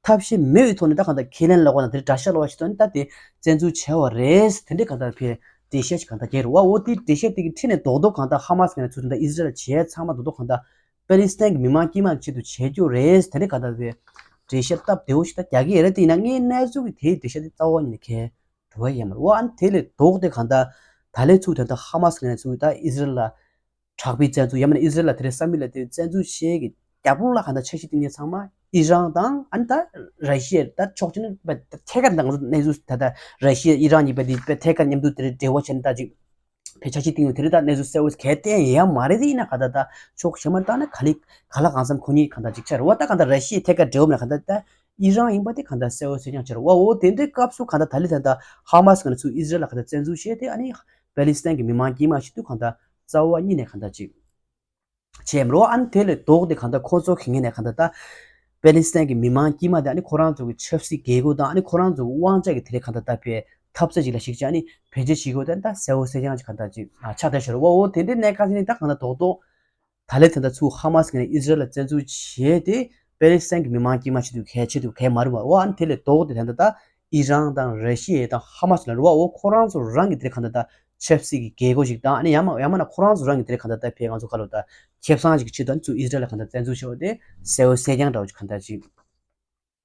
ཐབས་ཤེས་མེད་པའི་ཐོག་ནས་ད་གང་ལྟར་ཁས་ལེན་ལ་དགོས་ན་དེ་དགྲ་ཤ་ལ་བ་ཞིག་ཐོག་ནས་ད་དེ་བཙན་འཛུལ་བྱས་པ་རེད། དེ་འདྲའི་གང་ལྟར་བས་འགྲེལ་བཤད་ཅིག་གང་ལྟར་རྒྱག་རེད་བ། འོ་དེ་འགྲེལ་བཤད་དེ་གི་ཁྲིད་ནས་རྡོག་རྡོག་གང་ལྟར་ཧ་མ་སི་གི་ནས་ཚུར་དེ་འདྲ་ཨི་ཟི་རལ་བྱས་ཚང་མ་རྡོག་རྡོག་གང་ལྟར་པེ་ལི་སི་ཐན་གི་མི་མང་དཀྱུས་མ་ཆེད་དུ་བྱས་རྒྱུ་རེད། དེ་འདྲའི་གང་ལྟར་བས་འགྲེལ་བཤད་སྟབས་བདེ་བོ་ཞིག་ད་རྒྱག་གི་ཡོད་རེད། དེ་ཡིན་ན་ངའི་གནས་ཚུལ་གི་དེའི་འགྲེལ་བཤད་དེ་རྩ་བ་ཉིད་ནས་གལ་འགྲོ་བ་ཡོད་མ་རེད་བ། ཨ་ནི་དེ་ལས་ལྡོག་སྟེ་གང་ལྟར་ད་ལས་ཚུར་དེ་འདྲ་ཧ་མ་སི་གི་ནས་ཚུར་ད་ཨི་ཟི་རལ་ལ། དྲག་པོའི་བཙན་འཛུལ་ཡང་མིན་ན་ཨི་ཟི་རལ་ལ་དེ་རིང་བསམ་ཡུལ་ལ་དེ་བཙན་འཛུལ་བྱེད་ཀྱི་རྒྱབ་ལོགས་ལ་གང་ལྟར་འཆར་གཞི་བཏིང་མཁན་ཚང་མ་ཨི་རན་དང་ཨ་ནི་ད་ར་ཤི་ཡ་ད་ཕྱོགས་གཅིག་ནས་ཐད་ཀར་ད་ང་ཚོ་གནས་ཚུལ་ད་ལྟ་ར་ཤི་ཡ་ཨི་རན་གཉིས་པ་དེ་ཐད་ཀར་མཉམ་དུ་དེ་རིང་འབྲེལ་བ་བྱས་ནས་ད་ཅིག་ཕེ་འཆར་གཞི་བཏིང་ཡོད་དེ་རིང་ད་གནས་ཚུལ་གསལ་བོ་གལ་ཏེ་ཡང་མ་རེད་དེ་ཡིན་ན་ག་ད་ད་ཕྱོགས་གཞན་མ་ལྟ་ན་ག་ལེ་ག་ལ་གང་འཚམ་ཁོ་གཉིས་གང་ལྟར་ཅིག་ཆགས་རེད་བ། ད་གང་ལྟར་ར་ཤི་ཡ་ཐད་ཀར་འབྲེལ་བ་མེད་ན་གང་ལྟར་ད་ཨི་རན་ཡིན་པ་དེ་གང་ལྟར་གསལ་བོ་གསལ་རྐྱང་ཆགས་རེད་བ། འོ་དེ་འདྲའི་སྐབས་སུ་གང་ལྟར་ད་ལེ་ད་ད་ཧ་མ་སི་ག་ནས་ཚུར་ཨི་ཟི་རལ་ལ་གང་ལྟར་བཙན་འཛུལ་བྱས་ཏེ་ཨ་ནི་པེ་ལི་སི་ཐན་གྱི་མི་མང་དཀྱུས་མ་ཞིག་ཏུ་གང་ལྟར། རྩ་བ་ཉིད་ནས་གང་ལྟར་ཅིག་བྱས་མི་རུང་། ཨ་ནི་དེ་ལས་ལྡོག་སྟེ་གང་ལྟར་ཁོང་ཚོ་གི་ངོས་ནས་གང་ལྟར་ད་པེ་ལི་སི་ཐན་གྱི་མི་མང་དཀྱུས་མ་དེ་ཨ་ནི་ཁོ་རང་ཚོ་གི་ཆབ་སྲིད་རྒྱལ་སྒོ་དང་ཨ་ནི་ཁོ་རང་ཚོ་གི་དབང་ཆ་གི་དེ་ལས་གང་ལྟར་ད་བས་འཐབ་རྩོད་ཅིག་ལ་ཞིག་ཅིག་ཨ་ནི་བེད་སྤྱོད་བྱེད་དགོས་དེ་ད་གསལ་བོ་གསལ་རྐྱང་ཅིག་གང་ལྟར་ཅིག་ཆགས་བསྡད་ཤག་རེད་བ། འོ་དེ་འདྲའི་གནད་འགག་ཅིག་ནི་ད་གང་ལྟར་རྡོག་རྡོག་ད་ལན་དེ་འདྲ་ཚུར་ཧ་མ་སི་གི་ནས་ཨི་ཟི་རལ་ལ་བཙན་འཛུལ་བྱས་ཏེ་པེ་ལི་སི་ཐན་གྱི་མི་མང་དཀྱུས་མ་ཆེད་དུ་གལ་ཆེད་དུ་གལ་མ་རུང་བ། འོ་ཨ་ནི་དེ་ལས་ལྡོག་སྟེ་དེ་འདྲ་ད་ཨི་རན་དང་ར་ཤི་ཡ་དང་ཧ་མ་སི་ལ་རུ་བ། འོ་ཁོ་རང་ཚོ་རང་གི་དེ་གང་ལྟར་ད་ཆབ་སྲིད་ཀྱི་རྒྱལ་སྒོ་ཞིག་དང་ཨ་ནི་ཡང་མ་ཡང་མ་ན་ཁོ་རང་ཚོ་རང་གི་དེ་གང་ལྟར་ད་ཕེ་ང་ཚོ་ཁ་ལོ་ད་ཁེ་བཟང་ཞིག་ཆེད་དུ་ཨ་ནི་ཚུར་ཨི་ཟི་རལ་ལ་གང་ལྟར་བཙན་འཛུལ་བྱས་པ་དེ་གསལ་བོ་གསལ་རྐྱང་འདྲ་བོ་ཅིག་གང་ལྟར་ཅིག་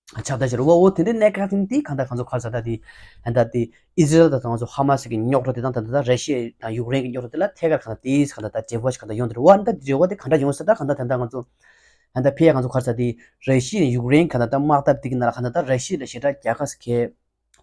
ཆགས་བསྡད་ཤག་རུ་བ། འོ་དེ་འདྲའི་གནད་འགག་ཅིག་དེ་གང་ལྟར་ཁོང་ཚོ་ཁར་ས་ད་དེ་ཨ་ད་དེ་ཨི་ཟི་རལ་དང་ང་ཚོ་ཧ་མ་སི་གི་རྙོག་དྲ་དེ་དང་ད་ད་ད་ར་ཤི་ཡ་དང་ཡུཀ་རེན་གི་རྙོག་དྲ་དེ་ལ་ཐད་ཀར་གང་ལྟར་དེ་གང་ལྟར་ད་འབྲེལ་བ་ཞིག་གང་ལྟར་ཡོང་དེ་རུ་བ། ཨ་ནི་ད་འབྲེལ་བ་དེ་གང་འདྲ་ཡོང་ས་ད་གང་ལྟར་ད་ད་ང་ཚོ་ཨ་ད་ཕེ་ཡ་ང་ཚོ་ཁར་ས་དེ་ར་ཤི་ཡ་ཡུཀ་རེན་གང་ལྟར་ད་དམག་འཐབ་དེ་གི་ནང་ལ་གང་ལྟར་ད་ར་ཤི་ཡ་ལ་ཞེ་དྲག་རྒྱལ་ཁ་ཟེར་མཁན་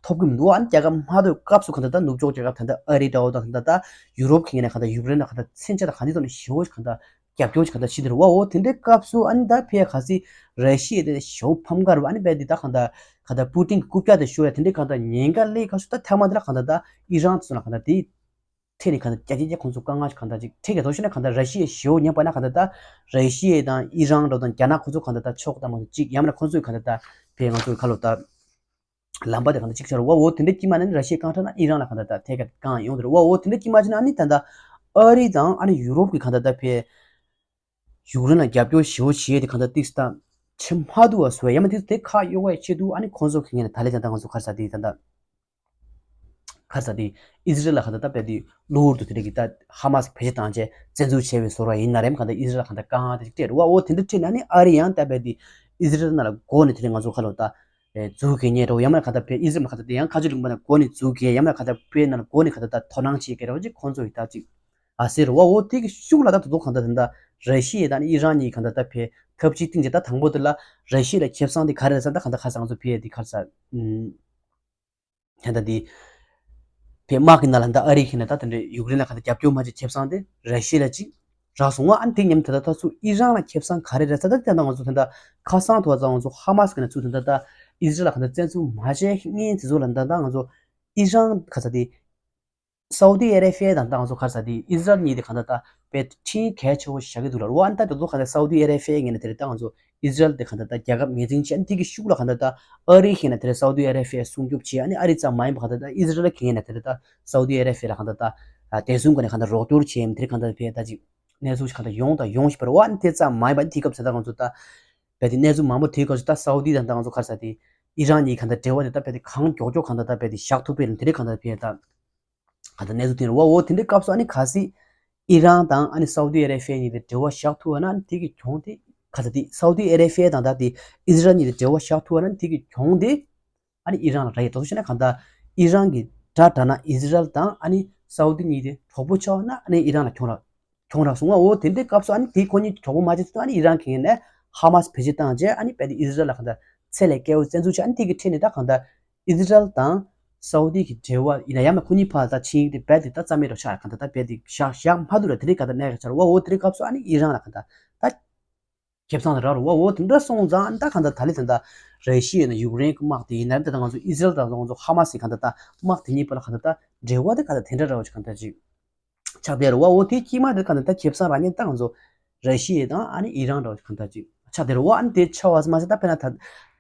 ཐོབ་གི་མི་འདུག་ཨ་ནི་རྒྱལ་ཁ་མ་ཐོབ་སྐབས་སུ་གང་ལྟར་ད་ནུབ་ཕྱོགས་རྒྱལ་ཁབ་ད་ལྟ་ཨ་རི་འདྲ་བོ་དང་ད་ལྟ་ད་ཡུ་རོབ་གི་ངོས་ནས་གང་ལྟར་ཡུཀ་རེན་ལ་གང་ལྟར་མཚོན་ཆ་དང་གང་ཅིའི་ཐོག་ནས་ཞེ་པོ་གང་ལྟར་རྒྱབ་སྐྱོར་གང་ལྟར་བྱེད་དེ་རུ་བ། འོ་དེ་འདྲའི་སྐབས་སུ་ཨ་ནི་ད་ཕེ་ཡ་ག་སི་ར་ཤི་ཡ་དེ་ཞེ་པོ་ཕམ་ཁ་རུ་བ། ཨ་ནི་བས་དེ་ད་གང་ལྟར་གང་ལྟར་པུ་ཏིན་གི་རྐུབ་བཀྱག་དེ་ཤོར་ཡ་དེ་འདྲའི་གང་ལྟར་ཉེན་ཁ་སླེབས་སྐབས་སུ་ད་ཐ་མ་དེ་ལ་གང་ལྟར་ད་ཨི་རན་དེ་ཚོ་ལ་གང་ལྟར་དེ་འཕྲད་ནས་གང་ལྟར་རྒྱ་ཆེ་རྒྱ་ཁོང་ཚོ་དཀའ་ངལ་གང་ལྟར་ཅིག་འཕྲད་ཀྱི་འདུག་ཤེ་ན། གང་ལྟར་ར་ཤི་ཡ་ཞེ་པོ་ཉམས་པ་ན་གང་ལྟར་ད་ར་ཤི་ཡ་དང་ཨི་རན་འདྲ་བོ་དང་རྒྱ་ནག་ཁོང་ཚོ་གང་ལྟར་ད་ཕྱོགས་དང་མ་གཅིག་ཡང་མིན་ན་ཁོང་ཚོས་གང་ལྟར་ད་ཕེ་ང་ཚོའི་ཁ་ལོ་ད། ལམ་པ་དེ་གང་ལྟར་གཅིག་ཆགས་རེད་བ། འོ་དེ་འདྲ་དཀྱིལ་མ་ནས་ནི་ར་ཤི་ཡའི་རྐང་ཁྲ་ན་ཨི་རན་ལ་གང་ལྟར་ད་ཐད་ཀར་བཀང་ཡོང་དེ་རེད་བ། འོ་དེ་འདྲ་དཀྱིལ་མ་ཅིག་ན་ཨ་ནི་ད་ལྟ་ཨ་རི་དང་ཨ་ནི་ཡུ་རོབ་ཀྱི་གང་ལྟར་ད་ཕེ་ཡུཀ་རེན་ལ་རྒྱབ་སྐྱོར་ཞེ་པོ་བྱེད་ཡས་དེ་གང་ལྟར་ཏིག་ཙམ་ད་ཆེ་མ་འདུག་བ་བཟོ་ཡ། ཡང་མ་ཏིག་ཙམ་དེ་ཁག་གཡོག་ཡས་ཆེད་དུ་ཨ་ནི་ཁོང་ཚོ་གི་ངོས་ནས་ད་ལན་ད་ལྟ་ང་ཚོ་ག་རེ་ཟེར་དེ་ད་ལྟ་ག་རེ་ཟེར་དེ་ཨི་ཟི་རལ་ལ་གང་ལྟར་ད་ཕེ་དེ་གློ་བུར་དུ་དེ་འདྲ་གི་ད་ཧ་མ་སི་བེད་སྤྱོད་བཏང་བྱས་བཙན་འཛུལ་བྱས་པའི་བཟོ་འདྲ་ཡིན་ན་རེད། གང་ལྟར་ཨི་ཟི་རལ་ལ་གང་ལྟར་དཀའ་ངལ་དེ་ཅིག་སྤྲད་རེད་བ། འོ་དེ་འདྲ་སྤྲད་ན་ཨ་ནི་ཨ་རི་ཡང་ད་ཕེ་དེ་ཨི་ཟི་རལ་ནང་ལ་སྒོ་ནས་དེ་འདྲ་ང་ཚོ་ཁ་ལོ་ད། འཛུགས་གལ་ཉེ་རོ་ཡང་མ་ཁ་ད་པེ་ཨི་ཟི་རལ་མ་ཁ་ད་དེ་ཡང་ཁ་ཆུ་ལུང་པ་ན་སྒོ་ནས་འཛུགས་གལ་ཡང་མ་ཁ་ད་པེ་ན་སྒོ་ནས་ཁ་ད་ད་དོ་སྣང་བྱེད་གལ་རོ་ཅིག་ཁོང་ཚོ་ཡི་ད་ཅིག་ཨ་ཟེར་རོ་བ། འོ་དེ་གི་ཤུགས་ལ་ད་དོ་དོ་ཁ་ད་ད་ད་ར་ཤི་ཡ་ད་ནི་ཨི་རན་གཉིས་ཁ་ད་ད་པེ་ཐབས་ཅིག་སྟེང་ཅིག་ད་དང་པོ་དེ་ལ་ར་ཤི་ཡ་ལ་ཁེ་བཟང་དེ་ག་རེ་རེད་ཟེར་ད་ཁ་ད་ཁ་སང་ཚོ་པེ་དེ་ཁ་ས་ཨུམ་ཁ་ད་དེ། པེ་དམག་གི་ནང་ལ་ད་ཨ་རི་ཁེ་ན་ད་དེ་འདྲ་ཡུཀ་རེན་ལ་ཁ་ད་རྒྱབ་སྐྱོར་མ་བྱེད་ཁེ་བཟང་དེ་ར་ཤི་ཡ་ལ་ཅིག་རག་སོང་བ། ཨ་ནི་དེ་མཉམ་དུ་ད་ལྟ་ཚུར་ཨི་རན་ལ་ཁེ་བཟང་ག་རེ་རེད་ཟེར་ད་དེ་ད་ང་ཚོ་དེ་འདྲ་ཁ་སང་ཐོག་ཙང་ང་ཚོ་ཧ་མ་སི་གི་ནས་ཚུར་དེ་འདྲ་ད་ཨི་ཟི་རལ་ལ་ག་འདྲ་བཙན་འཛུལ་མ་བྱས་སྔོན་དེ་ཚོ་ལ་ད་ད་ང་ཚོ་ཨི་རན་ག་ས་དེ་སའུ་ཏི་ཨ་རེ་བྷི་ཡ་དང་ད་ང་ཚོ་ག་ས་དེ་ཨི་ཟི་རལ་གཉིས་དེ་ག་འདྲ་ད་དཔེ་འཕྲིན་གལ་ཆེ་བོ་བཞག་གི་འདུག་ལ་རོ། ཨ་ནི་ད་དེ་ཚོ་ག་འདྲ་སའུ་ཏི་ཨ་རེ་བྷི་ཡ་ངོས་ནས་དེ་རེད་ད་ང་ཚོ་ཨི་ཟི་རལ་དེ་ག་འདྲ་ད་རྒྱལ་ཁབ་ངོས་འཛིན་བྱས། ཨ་ནི་དེ་གི་ཤུགས་ལ་ག་འདྲ་ད་ཨ་རི་ཁེ་ན་དེ་རེད་སའུ་ཏི་ཨ་རེ་བྷི་ཡ་སྲུང་སྐྱོབ་བྱས། ཨ་ནི་ཨ་རི་ཙམ་མ་ཡིན་པ་ག་འདྲ་ད་ཨི་ཟི་རལ་གི་ངོས་ནས་དེ་རེད་ད་སའུ་ཏི་ཨ་རེ་བྷི་ཡ་ལ་ག་འདྲ་ད་བདེ་སྲུང་སྒོ་ནས་ག་འདྲ་རོགས་སྐྱོར་བྱས། དེ་རེད་ག་འདྲ་བྷི་ཡ་ད་ཅིག་གནས་ཚུལ་ཞིག་གང་ལྟར་ཡོང་དང་ཡོང་བཞིན་པ་རེད་བ། ཨ་ནི་དེ་ཙམ་མ་ཡིན་པ་ཨ་ནི་དེའི་སྐབས་སུ་ད་ང་ཚོ་ད་ རྦད་དེ་གནས་ཚུལ་མང་པོ་དེའི་སྐབས་སུ་ད་སའུ་དི་དང་ད་ང་ཚོ་ག་རེ་ཟེར་དེ་ཨི་རན་གཉིས་ཀྱི་ག་འདྲ་འབྲེལ་བ་དེ་ད་རྦད་དེ་གང་མགྱོགས་མགྱོགས་ག་འདྲ་ད་རྦད་དེ་བཞག་ཐུབ་པའི་དེ་འདྲའི་ག་འདྲ་ཕེ་ད་ག་འདྲ་གནས་ཚུལ་དེ་རེད་བ། འོ་དེ་འདྲའི་སྐབས་སུ་ཨ་ནི་གལ་སྲིད་ཨི་རན་དང་ཨ་ནི་སའུ་དི་ཨ་རེ་ཕི་ཡ་གཉིས་དེ་འབྲེལ་བ་བཞག་ཐུབ་པ་ན་ཨ་ནི་དེ་གི་གྱོང་དེ་ག་འདྲ་དེ་སའུ་དི་ཨ་རེ་ཕི་ཡ་དང་ད་དེ་ཨི་ཟི་རལ་གཉིས་དེ་འབྲེལ་བ་བཞག་ཐུབ་པ་ན་ཨ་ནི་དེ་གི་གྱོང་དེ། ཨ་ནི་ཨི་རན་ལ་རག་ཡོད། དེ་ཚོ་བྱས་ན་གང་ལྟར་ཨི་རན་གྱི་དགྲ་དྲག་ན་ཨི་ཟི་རལ་དང་ཨ་ནི་སའུ་དི་གཉིས་དེ་གྲོགས་པོ་ཆགས་ན་ཨ་ནི་ཨི་རན་ལ་གྱོང་རག་གྱོང་རག་སོང་བ། འོ་དེ་འདྲའི་སྐབས་སུ་ཨ་ནི་དེ་ཁོ་གཉིས་གྲོགས་པོ་མ་བྱེད་ཚུལ་ཨ་ནི་ཨི་རན་གྱི་ངོས་ནས་ཧ་མ་སི་བེད་སྤྱོད་བཏང་རྗེས་ཨ་ནི་རྦད་དེ་ཨི་ཟི་རལ་ལ་གང་ལྟར་ཚད་ལས་བརྒལ་བའི་བཙན་འཛུལ་བྱས། ཨ་ནི་དེ་གི་ཁྲིད་ནས་ད་གང་ལྟར་ཨི་ཟི་རལ་དང་སའུ་དི་གི་འབྲེལ་བ་ཡིན་ན་ཡང་ན་ཁོ་གཉིས་བར་ལ་ད་ཆིངས་ཡིག་དེ་རྦད་དེ་ད་རྩ་མེད་རུ་ཆགས། གང་ལྟར་ད་རྦད་དེ་བཞག་བཞག་མ་ཐུབ་ར་དེ་འདྲའི་གང་ལྟར་གནས་ཀ་ཆགས་ར་བ། འོ་དེ་འདྲའི་སྐབས་སུ་ཨ་ནི་ཨི་རན་ལ་གང་ལྟར་ད། ཁེ་བཟང་དེ་རག་རུང་བ། འོ་དེ་འདྲ་སོང་ཙང་ད་གང་ལྟར་ད་ལི་ད་ལྟ་ར་ཤི་ཡ་ཡིན་ན་ཡུཀ་རེན་གྱི་དམག་དེ་ཡིན་ན་ད་ང་ཚོ་ཨི་ཟི་རལ་དང་ང་ཚོ་ཧ་མ་སི་གང་ལྟར་ད་དམག་དེ་གཉིས་བར་ལ་གང་ལྟར་ད་འབྲེལ་བ་དེ་གང་ལྟར་དེ་འདྲ་ར་བ་ཅིག་གང་ལྟར་ཅིག་ཆགས་བསྡད་རུང་བ། འོ་དེ་དཀྱིལ་མ་དེ་གང་ལྟར་ད་ཁེ་བཟང་རག་མཁན་ད་ང་ཚོ་ར་ཤི་ཡ་དང་ཨ་ནི་ཨི་རན་ར་བ་ཅིག་གང་ལྟར་ཅིག་ཆགས་བསྡད་རུང་བ། ཨ་ནི་དེ་ཆགས་པ་མ་ཟད་ད་དཔེར་ན་ད་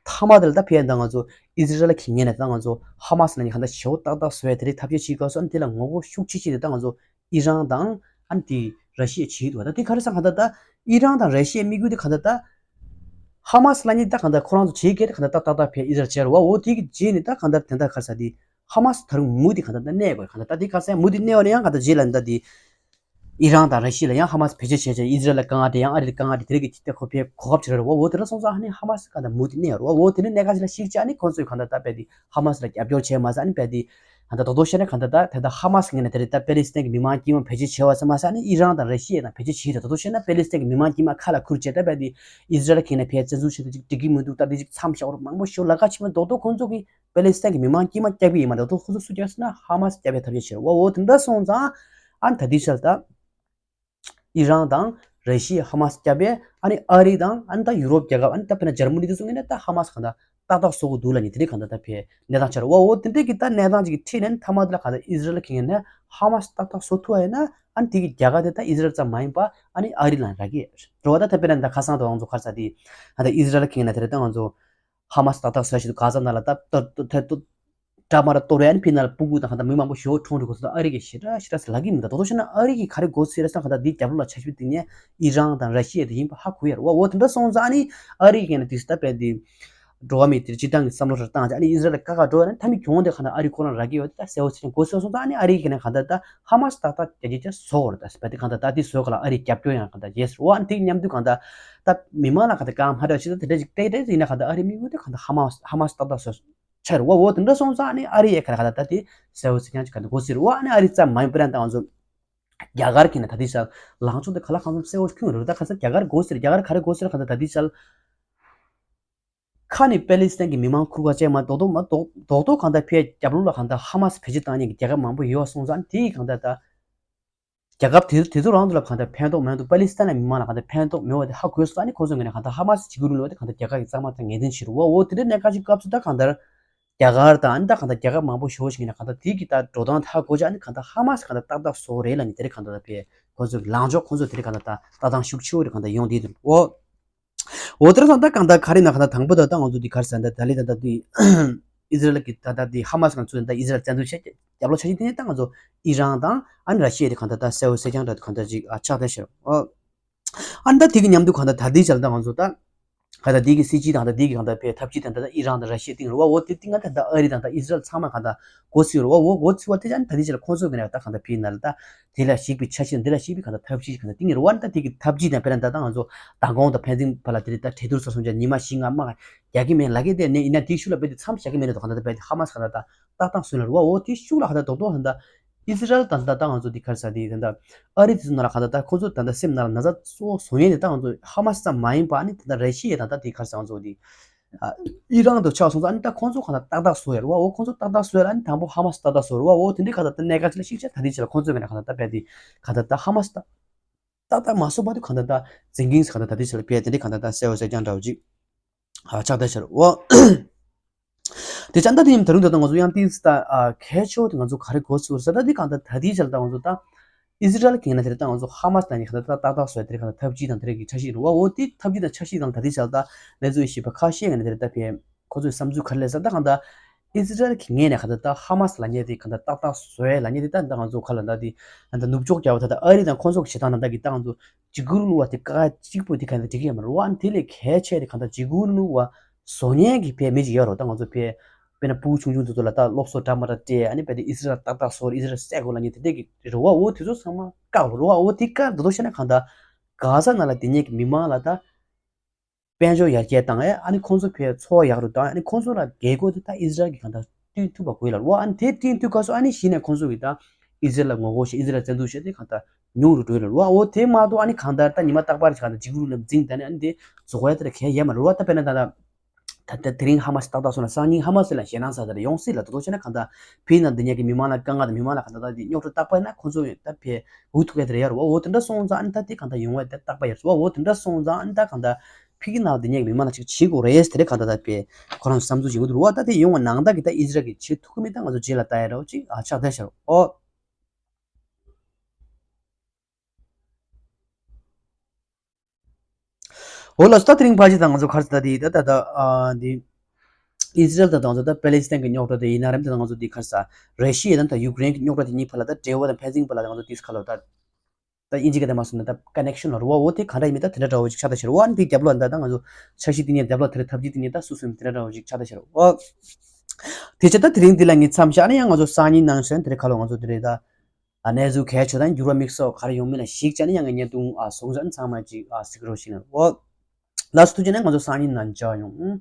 མཐའ་མ་དེ་ལ་ད་ཕེ་ཡ་ད་ང་ཚོ་ཨི་ཟི་རལ་གྱི་ངོས་ནས་ད་ང་ཚོ་ཧ་མ་སི་ལ་ནི་གང་ལྟར་ཞེ་པོ་ཏག་ཏག་བཟོ་ཡ་དེ་རིགས་ཐབས་ཤེས་བྱེད་དགོས་སོང་། ཨ་ནི་དེ་ལ་ངོ་རྒོལ་ཤུགས་ཆེ་ཆེ་དེ་ད་ང་ཚོ་ཨི་རན་དང་ཨ་ནི་དེ་ར་ཤི་ཡ་བྱེད་ཀྱི་འདུག་ད་དེ་ག་རེ་ཟེར་གང་ལྟར་ད་ཨི་རན་དང་ར་ཤི་ཡའི་དམིགས་ཡུལ་དེ་གང་ལྟར་ད་ཧ་མ་སི་ལ་ནི་ད་གང་ལྟར་ཁོ་རང་ཚོ་བྱེད་ཀྱི་དེ་གང་ལྟར་ད་ཏག་ཏག་ཕེ་ཨི་ཟི་རལ་བྱས་རུང་བ། འོ་དེ་གི་རྗེས་ནི་ད་གང་ལྟར་དེ་འདྲ་ག་རེ་ཟེར་དེ་ཧ་མ་སི་ད་རུང་མུ་དེ་གང་ལྟར་ད་གནས་དགོས། གང་ལྟར་ད་དེ་ག་རེ་ཟེར་མུ་དེ་གནས་པ་ནི་ཡང་གང་ལྟར་རྗེས་ལ་ནི་ད་དེ་ཨི་རན་དང་ར་ཤི་ཡ་ལ་ཡང་ཧ་མ་སི་བེད་སྤྱོད་བྱས་བྱས་ཨི་ཟི་རལ་ལ་དཀའ་ངལ་དེ་ཡང་ཨ་རི་ལ་དཀའ་ངལ་དེ་དེ་རིགས་ཀྱི་ཅིག་ད་ཁོ་ཕེ་གོ་སྐབས་བྱེད་རུང་བ། འོ་དེ་འདྲ་སོང་ཙང་ཨ་ནི་ཧ་མ་སི་གང་ལྟར་མུ་དེ་གནས་རུང་བ། འོ་དེ་ནི་གནས་ག་ཅིག་ལ་ཞིག་ཅིག་ཨ་ནི་ཁོ་ཚོས་གང་ལྟར་ད་རྦད་དེ་ཧ་མ་སི་ལ་རྒྱབ་སྐྱོར་བྱས་མ་ཟད་ཨ་ནི་རྦད་དེ་ད་ལྟ་རྡོག་རྡོག་བཤད་ན་གང་ལྟར་ད་ད་ལྟ་ཧ་མ་སི་ངོས་ནས་དེ་རིང་ད་པེ་ལི་སི་ཐན་གྱི་མི་མང་དཀྱུས་མ་བེད་སྤྱོད་བྱས་པ་ཙམ་མ་ཟད་ཨ་ནི་ཨི་རན་དང་ར་ཤི་ཡ་དང་བེད་སྤྱོད་བྱས་ཏེ་རྡོག་རྡོག་བཤད་ན་པེ་ལི་སི་ཐན་གྱི་མི་མང་དཀྱུས་མ་ཁ་ལ་ཁུར་བྱས་ད་རྦད་དེ་ཨི་ཟི་རལ་གྱི་ངོས་ནས་ཕར་བཙན་འཛུལ་བྱས་ཏེ་ཅིག་འགྲིག་གི་མི་འདུག་ད་དེ་ཅིག་མཚམས་བཞག་རོགས། མང་པོ་ཞིག་ལབ་ཁ་ཕྱེ་མ་རྡོག་རྡོག་ཁོང་ཚོ་གིས་པེ་ལི་སི་ཐན་གྱི་མི་མང་དཀྱུས་མ་བསྐྱབས་ཀྱི་ཡིན་མ་རེད། རྡོག་རྡོག་ཁོང་ཚོ་སུ་བསྐྱབས་ཟེར་ན་ཧ་མ་སི་བསྐྱབས་པའི་ཐབས་ཤེས་བྱས་རེད་བ། འོ་དེ་འདྲ་སོང་ཙང་ཨ་ནི་ད་དེ་ཆར་ད་ཨི་རན་དང་ར་ཤི་ཡ་ཧ་མ་སི་བསྐྱབས་པས་ཨ་ནི་ཨ་རི་དང་ཨ་ནི་ད་ཡུ་རོབ་རྒྱལ་ཁབ་ཨ་ནི་ད་དཔེར་ན་འཇར་མ་ནི་དེ་ཚོ་ངོས་ནས་ད་ཧ་མ་སི་གང་ལྟར་ཏག་ཏག་བཟོ་དགོས་འདུག་ལབ་ནས་དེ་རིགས་གང་ལྟར་ད་ཕེ་གནས་སྟངས་ཆགས་རེད་བ། འོ་དེ་འདྲས་ཀྱི་ད་གནས་སྟངས་ཅིག་གི་ཁྲིད་ནས་མཐའ་མ་དེ་ལ་གང་ལྟར་ཨི་ཟི་རལ་གྱི་ངོས་ནས་ཧ་མ་སི་ཏག་ཏག་བཟོ་ཐུབ་པ་ཡིན་ན་ཨ་ནི་དེ་གི་རྒྱལ་ཁ་དེ་ད་ཨི་ཟི་རལ་ཙམ་མ་ཡིན་པ་ཨ་ནི་ཨ་རི་ལ་རག་གི་རེད་བ། ད་ད་དཔེར་ན་ད་ཁ་སང་དུ་ང་ཚོ་ག་རེ་ཟེར་དེ་ད་ལྟ་ཨི་ཟི་རལ་གྱི་ངོས་ནས་དེ་རིང་ད་ང་ཚོ་ཧ་མ་སི་ཏག་ཏག་བཟོ་བཞིན་འདུག་གྷ་ཛ་ནང་ལ་ད་ད་ད་ད་འདྲ་མ་ར་གཏོར་བས་ཨ་ནི་ཕི་ནང་ལ་སྤུ་གུ་དང་གང་ལྟར་མི་མང་པོ་ཞེ་པོ་གྲོངས་འགྲོ་གི་འདུག་ཨ་རི་གིས་ཞེ་དྲག་ཞེ་དྲག་ཟེར་ལབ་ཀྱི་མི་འདུག་རྡོག་རྡོག་བཤད་ན་ཨ་རི་གིས་ག་རེ་མགོ་ཚོས་རེད་ཟེར་ན་གང་ལྟར་འདིའི་རྒྱབ་ལོགས་ལ་འཆར་གཞི་བཏིང་ནས་ཨི་རན་དང་ར་ཤི་ཡ་དེ་ཡིན་པ་ཧ་གོ་ཡ་རེད་བ། འོ་དེ་འདྲ་སོང་ཙང་ཨ་ནི་ཨ་རི་གིས་ནི་དེ་ད་རྦད་དེ་འགྲོ་བ་མི་དེར་སྤྱིར་བཏང་གི་བསམ་བློ་རེ་བཏང་ཅིག་ཨ་ནི་ཨི་ཟི་རལ་ལ་དཀའ་ཁག་འགྲོ་བ་ན་མཐའ་མའི་གྱོང་དེ་གང་ལྟར་ཨ་རི་ཁོ་རང་རག་གི་ཡོད་དེ་ད་གསལ་བོ་ཚིག་ནས་གོ་ཚོད་སོང་ཙང་ཨ་ནི་ཨ་རི་གིས་ནི་གང་ལྟར་ད་ཧ་མ་སི་ཏག་ཏག་རྒྱ་སྐྱེད་ཅིག་བཟོ་དགོས་རེད། ད་རྦད་དེ་གང་ལྟར་ད་དེ་བཟོ་ག་ལ་ཨ་རི་རྒྱབ་སྐྱོར་ཡང་གང་ལྟར་བྱས་ཟེར་བ། ཨ་ནི་དེ་མཉམ་དུ་གང་ལྟར་ད་མི་མང་ལ་གང་ལྟར་དཀའ་ངལ་མ་འཕྲད་ཅིག་ད་དེ་འདྲ་ཅིག་ཏེ་ཏེ་ཡིན་ན་གང་ལྟར་ཨ་རིའི་དམིགས་ཡུལ་དེ་གང་ལྟར་ཧ་མ་ཧ་མ་སི་ཏག་ཏག་བཟོ་ཆགས་རེད་བ། འོ་དེ་འདྲ་སོང་ཙང་ཨ་ནི་ཨ་རི་ཡས་ག་རེ་ག་རེ་ད་ལྟ་དེ་གསལ་བོ་ཚིག་རྐྱང་ཅིག་ག་འདི་གོ་སྲིད་རེད་བ། ཨ་ནི་ཨ་རི་ཙམ་མ་ཡིན་པར་ཡང་ད་ང་ཚོ་རྒྱ་གར་གྱི་ནས་ད་ལྟའི་ཆར་ལངས་ཕྱོགས་དེ་ག་ལ་གང་འཚམ་གསལ་བོ་ཁྱོན་རེད། ད་ག་ས་རྒྱ་གར་གོ་སྲིད་རེད། རྒྱ་གར་ག་རེ་གོ་སྲིད་རེད། ག་ད་ད་ལྟའི་ཆར་ཁ་ནས་པེ་ལི་སི་ཐན་གྱི་མི་མང་ཁུར་ག་བཅད་མ་རྡོག་རྡོག་མ་རྡོག་རྡོག་རྡོག་གང་ལྟར་ཕའི་རྒྱབ་ལོགས་ལ་གང་ལྟར་ཧ་མ་སི་བེད་སྤྱོད་བཏང་མཁན་གྱི་རྒྱལ་ཁབ་མང་པོ་ཡོད་སོང་ཙང་དེ་གང་ལྟར་ད། རྒྱལ་ཁབ་དེ་དེ་ཚོ་རང་ཚོ་ལ་གང་ལྟར་ཕན་ཐོགས་མེད་འདུག་པེ་ལི་སི་ཐན་ལ་མི་མང་ལ་གང་ལྟར་ཕན་ཐོགས་མེད་པ་དེ་ཧ་གོ་སོང་། ཨ་ནི་ཁོང་ཚོ་ངོས་ནས་གང་ལྟར་ཧ་མ་སི་བྱེད་ཀྱི་རེད་ལབ་པ་དེ་གང་ལྟར་རྒྱ་གར་གྱི་གཙང་མ་དང་ངེས་གཏན་བྱེད་རུང་བ། འོ་དེ་འདྲའི་གནད་འགག་ཅིག་སྐབས་སུ་ད་གང་ལྟར་རྒྱ་གར་དང་ཨ་ནི་ད་གང་ལྟར་རྒྱལ་ཁབ་མང་པོ་ཞེ་པོ་ཞིག་ངོས་ནས་གང་ལྟར་དེ་གི་ད་འགྲོ་སྟངས་ད་ཧ་གོ་ཅིག་ཨ་ནི་གང་ལྟར་ཧ་མ་སི་གང་ལྟར་ཏག་ཏག་བཟོ་རེད་ལབ་ནས་དེ་རིགས་གང་ལྟར་ད་པའི་ཁོང་ཚོ་གི་ལངས་ཕྱོགས་ཁོང་ཚོ་དེ་རིགས་གང་ལྟར་ད་ལྟ་སྟངས་ཤུགས་ཆེ་བོ་རེད། གང་ལྟར་ཡོང་བསྡད་འདུག་འོ། འོ་དེ་ར་ད་ད་གང་ལྟར་ག་རེ་ན་གང་ལྟར་དང་པོ་ད་ད་ང་ཚོ་འདི་ག་རེ་ཟེར་ན་ད་ད་ལི་ད་ད་འདི་ཨི་ཟི་རལ་གྱི་ད་ད་འདི་ཧ་མ་སི་ང་ཚོ་ད་ཨི་ཟི་རལ་བཙན་འཛུལ་བྱས་རྒྱབ་ལོགས་འཆར་གཞི་དེ་ནས་ད་ང་ཚོ་ཨི་རན་དང་ཨ་ནི་ར་ཤི་ཡ་དེ་གང་ལྟར་ད་གསལ་བོ་གསལ་རྐྱང་འདྲ་གང་ལྟར་ཅིག་ཨ་ཆགས་བསྡད་ཤག་འོ། ཨ་ནི་ད་དེ་གི་མཉམ་དུ་གང་ལྟར་ད་འདི་བྱས་ད་ང་ཚོ་ད་ག་ད་འདི་གི་སྲིད་སྤྱི་དང་ད་འདི་གི་གང་ལྟར་པའི་འཐབ་ཇུས་དང་ད་ད་ཨི་རན་དང་ར་ཤི་ཡ་སྟེང་རེད་བ། འོ་དེ་སྟེང་ང་ད་ད་ཨ་རི་དང་ད་ཨི་ཟི་རལ་ཚང་མ་གང་ལྟར་མགོ་ཚོས་རེད་བ། འོ་མགོ་ཚོས་བ་དེ་ཅང་ད་དེ་ཅི་ལ་ཁོང་ཚོ་གི་ནས་ད་གང་ལྟར་ཕྱི་ནང་ལ་ད་དེ་ལ་གཞིགས་པའི་འཆར་གཞི་དང་དེ་ལ་གཞིགས་པའི་གང་ལྟར་ཐབས་ཇུས་གང་ལྟར་བཏིང་ཡོད་རེད་བ། ད་དེ་གི་ཐབས་ཇུས་དང་དཔེར་ན་ད་ད་ང་ཚོ་མདང་དགོང་དང་ཕན་ཚུན་བར་ལ་དེ་རིགས་ད་གྲོས་བསྡུར་ས་སོང་ཙང་ཉི་མ་བཞི་ལྔ་མ་རྒྱག་གི་མེད་ལབ་ཀྱི་བསྡད་ནས་ཡིན་ན་དེའི་ཤུགས་ལ་རྦད་དེ་མཚམས་བཞག་གི་མེད་ན་ད་གང་ལྟར་ད་རྦད་དེ་ཧ་མ་སི་གང་ལྟར་ད་ཏག་ཏག་སོང་ལ་རེད་བ། འོ་དེའི་ཤུགས་ལ་གང་ལྟར་རྡོག་རྡོག་ད་ད་ཨི་ཟི་རལ་དང་ད་ད་ང་ཚོ་འདི་ག་རེ་ཟེར་དེ་ད་ད་ཨ་རི་དེ་ཚོ་ནང་ལ་གང་ལྟར་ད་ཁོ་ཚོ་ད་ད་སེམས་ནང་ལ་ན་ཚ་གཙོ་བོ་བཟོ་ཡས་དེ་ད་ང་ཚོ་ཧ་མ་སི་ཙམ་མ་ཡིན་པ་ཨ་ནི་ད་ད་ར་ཤི་ཡ་ད་ད་དེ་ག་རེ་ཟེར་ང་ཚོ་དེ། ཨི་རན་དུ་ཆགས་སོང་ཙང་ཨ་ནི་ད་ཁོང་ཚོ་གང་ལྟར་ཏག་ཏག་བཟོ་ཡ་རེད་བ། འོ་ཁོང་ཚོ་ཏག་ཏག་བཟོ་ཡ་ལ་ཨ་ནི་དང་པོ་ཧ་མ་སི་ཏག་ཏག་བཟོ་རེད་བ། འོ་དེ་འདྲའི་གང་ལྟར་ད་གནད་འགག་ཅིག་ལ་ཤིག་ཆ་ད་དེ་ཅིག་ལ་ཁོང་ཚོ་གང་ལྟར་གང་ལྟར་ད་རྦད་དེ་གང་ལྟར་ད་ཧ་མ་སི་ཏག་ཏག་ཏག་མ་བཟོ་བར་དུ་གང་ལྟར་ད་འཛིན་གིང་གང་ལྟར་ད་དེ་ཅིག་ལ་རྦད་དེ་འདྲའི་གང་ལྟར་ད་གསལ་བོ་གསལ་རྐྱང་འདྲ་བོ་ཅིག་ཨ་ཆགས་བསྡད་ཤག་འོ། དེ་ཅང་ད་དེ་ཡིན་ད་རུང་ད་ལྟ་ང་ཚོ་ཡང་ཏིས་ད་ཨ་གལ་ཆེ་བོ་དེ་ང་ཚོ་ག་རེ་གོ་ཚུལ་ཟེར་ད་དེ་གང་ལྟར་ད་དེ་ཅིག་ལ་ད་ང་ཚོ་ད། ཨི་ཟི་རལ་གྱི་ངོས་ནས་དེ་རིང་ད་ང་ཚོ་ཧ་མ་སི་དང་ནི་གང་ལྟར་ཏག་ཏག་བཟོས་དེ་རིང་གང་ལྟར་ཐབས་ཇུས་དང་དེ་རིང་གི་འཆར་གཞི་རེད་བ། འོ་དེ་ཐབས་ཇུས་དང་འཆར་གཞི་དང་ད་དེ་ཆར་ད་གནས་ཚུལ་ཤེས་པ་ཁ་ཤས་ངོས་ནས་དེ་རིང་ད་ཕན་ཁོ་ཚོའི་བསམ་ཚུལ་ག་རེ་ལབ་ས་ད་གང་ལྟར་ ཨི་ཟི་རལ་གྱི་ངོས་ནས་གང་ལྟར་ད་ཧ་མ་སི་ལབ་མཁན་དེ་གང་ལྟར་ཏག་ཏག་བཟོ་ཡས་ལབ་མཁན་དེ་ད་ད་ང་ཚོ་ག་ལབ་ད་དེ་ད་ནུབ་ཕྱོགས་རྒྱལ་བ་ད་ད་ཨ་རི་དང་ཁོང་ཚོ་གི་བྱེད་སྟངས་ད་ད་གི་ད་ང་ཚོ་འཇིགས་སྐུལ་བླུག་པ་དེ་ཀ་གཅིག་པོ་དེ་གང་ལྟར་འགྲིག་གི་ཡོད་མ་རེད་བ། ཨ་ནི་དེ་ལས་གལ་ཆེ་དེ་གང་ལྟར་འཇིགས་སྐུལ་བླུག་པ་བཟོ་མཁན་གྱི་ཕའི་མི་ཅིག་ཡོད་རེད་བ། ད་ང་ཚོ་ཕའི་དཔེར་ན་ཕྲུ་གུ་ཆུང་ཆུང་དེ་ཚོ་ལ་ད་སློབ་གསོ་འདྲ་མ་འདྲ་སྤྲད། ཨ་ནི་དཔེ་དེ་ཨི་ཟི་རལ་ཏག་ཏག་བཟོ། ཨི་ཟི་རལ་བསད་དགོས་ལབ་མཁན་དེ་འདྲས་ཀྱི་རེད་བ། འོ་དེ་ཚོ་ཚང་མ་བཀག་རོགས་རེད་བ། འོ་དེ་བཀག་འདུག་བཤད་ན་གང་ལྟར་གྷ་ཟ་ནང་ལ་དེ་ཉིད་ཀྱི་མི་མང་ལ་ད་དཔལ་འབྱོར་ཡར་རྒྱས་བཏང་། ཨེ་ཨ་ནི་ཁོང་ཚོ་ཕའི་འཚོ་བ་ཡག་རུ་བཏང་། ཨ་ནི་ཁོང་ཚོ་ལ་རྒྱལ་སྒོ་དེ་ད་ཨི་ཟི་རལ་གྱིས་གང་ལྟར་བསྐྲུན་ཐུབ་པ་དགོས་ལབ་རེད་བ། ཨ་ནི་དེ་བསྐྲུན་ཐུབ་སྐབས་སུ་ཨ་ནི་གཞི་ནས་ཁོང་ཚོ་གིས་ད་ཨི་ཟི་རལ་ལ་ངོ་རྒོལ་བྱེད། ཨི་ཟི་རལ་བཙན་འཛུལ་བྱེད་དེ་གང་ལྟར་ཉུང་རུ་འགྲོ་ལབ་རེད་བ། འོ་དེ་མ་གཏོགས་ཨ་ནི་གང་ལྟར་ད་ཉི་མ་རྟག་པར་གང་ལྟར་འཇིགས་སྐུལ་ལ་འཛིང་ད་ནི་ཨ་ནི་དེ་བཟོ་དགོས་ཡ་དེ་ལ་གལ་ཡོད་མ་རེད་བ། ད་དཔེར་ན་ད་ད་ད་ད་དེ་རིང་ཧ་མ་སི་ཏག་ཏག་སོང་ན་སང་ཉིན་ཧ་མ་སི་ལ་ཞེད་སྣང་ཚ་ཚ་རེ་ཡོང་སྲིད་ལ། ད་དུང་བྱས་ན་གང་ལྟར་ཕའི་ནང་འདི་ཉག་གི་མི་མང་ལ་དཀའ་ངལ་དང་མི་མང་ལ་གང་ལྟར་ད་དེ་རྙོག་དྲ་རྟག་པར་ན་ཁོང་ཚོ་ད་ཕའི་འུ་ཐུག་ཡ་དེ་རེད་ཡ་རེད་བ། འོ་དེ་འདྲ་སོང་ཙང་ཨ་ནི་ད་དེ་གང་ལྟར་ཡོང་བ་དེ་རྟག་པ་ཡ་རེད་བ། འོ་དེ་འདྲ་སོང་ཙང་ཨ་ནི་ད་གང་ལྟར་ཕའི་གི་ནང་འདི་ཉག་གི་མི་མང་ལ་ཅིག་བྱེད་དགོས་རེད་ཟེར་དེ་གང་ལྟར་ད་ཕའི་ཁོ་རང་བསམ་ཚུལ་བྱེད་དགོས་འདུག་བ། ད་དེ་ཡོང་བ་ནང་ལྟར་གི་ད་ཨི་ཟི་རལ་གྱིས་བྱེད་ཐུབ་ཀྱི་མེད། ད་ང་ཚོ་རྗེས་ལ་ལྟ་ཡ་རེད་བ། ཅིག་ཨ་ཆགས་བསྡད་ཤག་རེད་བ། འོ་ལགས་སོ། ད་དེ་རིང་ཕལ་ཆེར་ད་ང་ཚོ་ག་རེ་ཟེར་ད་དེ་ད་ད་ད་ཨ་དེ་ཨི་ཟི་རལ་དང་ང་ཚོ་ད་པེ་ལེ་སི་ཐན་གྱི་རྙོག་དྲ་དེ་ཡིན་ན་རེད། ད་ང་ཚོ་དེ་ག་རེ་ཟེར་ར་ཤི་ཡ་དང་ད་ཡུཀ་རེན་གྱི་རྙོག་དྲ་དེ་གཉིས་བར་ལ་ད་འབྲེལ་བ་དང་ཕན་ཚུན་བར་ལ་ད་ང་ཚོ་དེ་ག་ལབ་ད་ད་དབྱིན་ཇི་སྐད་དེ་མ་སོང་ན་ད་ཀ་ནེག་ཤན་ལབ་རེད་བ། འོ་དེ་ག་འདྲ་ཡིན་མིན་ད་དེ་འདྲ་འདྲ་བོ་ཅིག་ཆགས་བསྡད་ཤག་རེད་བ། ཨ་ནི་དེ་རྒྱབ་ལོགས་ད་ད་ང་ཚོ་འཆར་གཞི་དེ་གཉིས་རྒྱབ་ལོགས་དེ་འདྲ་ཐབས་ཇུས་དེ་གཉིས་ད་སུ་སུ་ཡིན་དེ་འདྲ་འདྲ་བོ་ཅིག་ཆགས་བསྡད་ཤག་རེད་བ། དེ་ཆ་ད་དེ་རིང་འདི་ལ་ངས་མཚམས་བཞག་ནས་ཡང་ང་ཚོ་སང་ཉིན་ནང་བཞིན་དེ་རེད་ཁ་ལོ་ང་ཚོ་དེ་རེད་ད། ཨ་གནས་ཚུལ་གལ་ཆེ་དང་འགྱུར་བ་དམིགས་སུ་ག་རེ་ཡོང་མིན་ལ་གཞིགས་བྱས་ནས་ཡང་ངས་བརྙན་ཐུང་ཨ་བཟོ་འདྲ་ཚང་མ་ཅིག་ཨ་གཟིགས་རོགས་ཞུ་ན། འོ། ལགས་སོ། ཐུགས་རྗེ་ཆེ་གནང་། ང་ཚོ་སང་ཉིན་ནང་མཇལ་ཡོང་།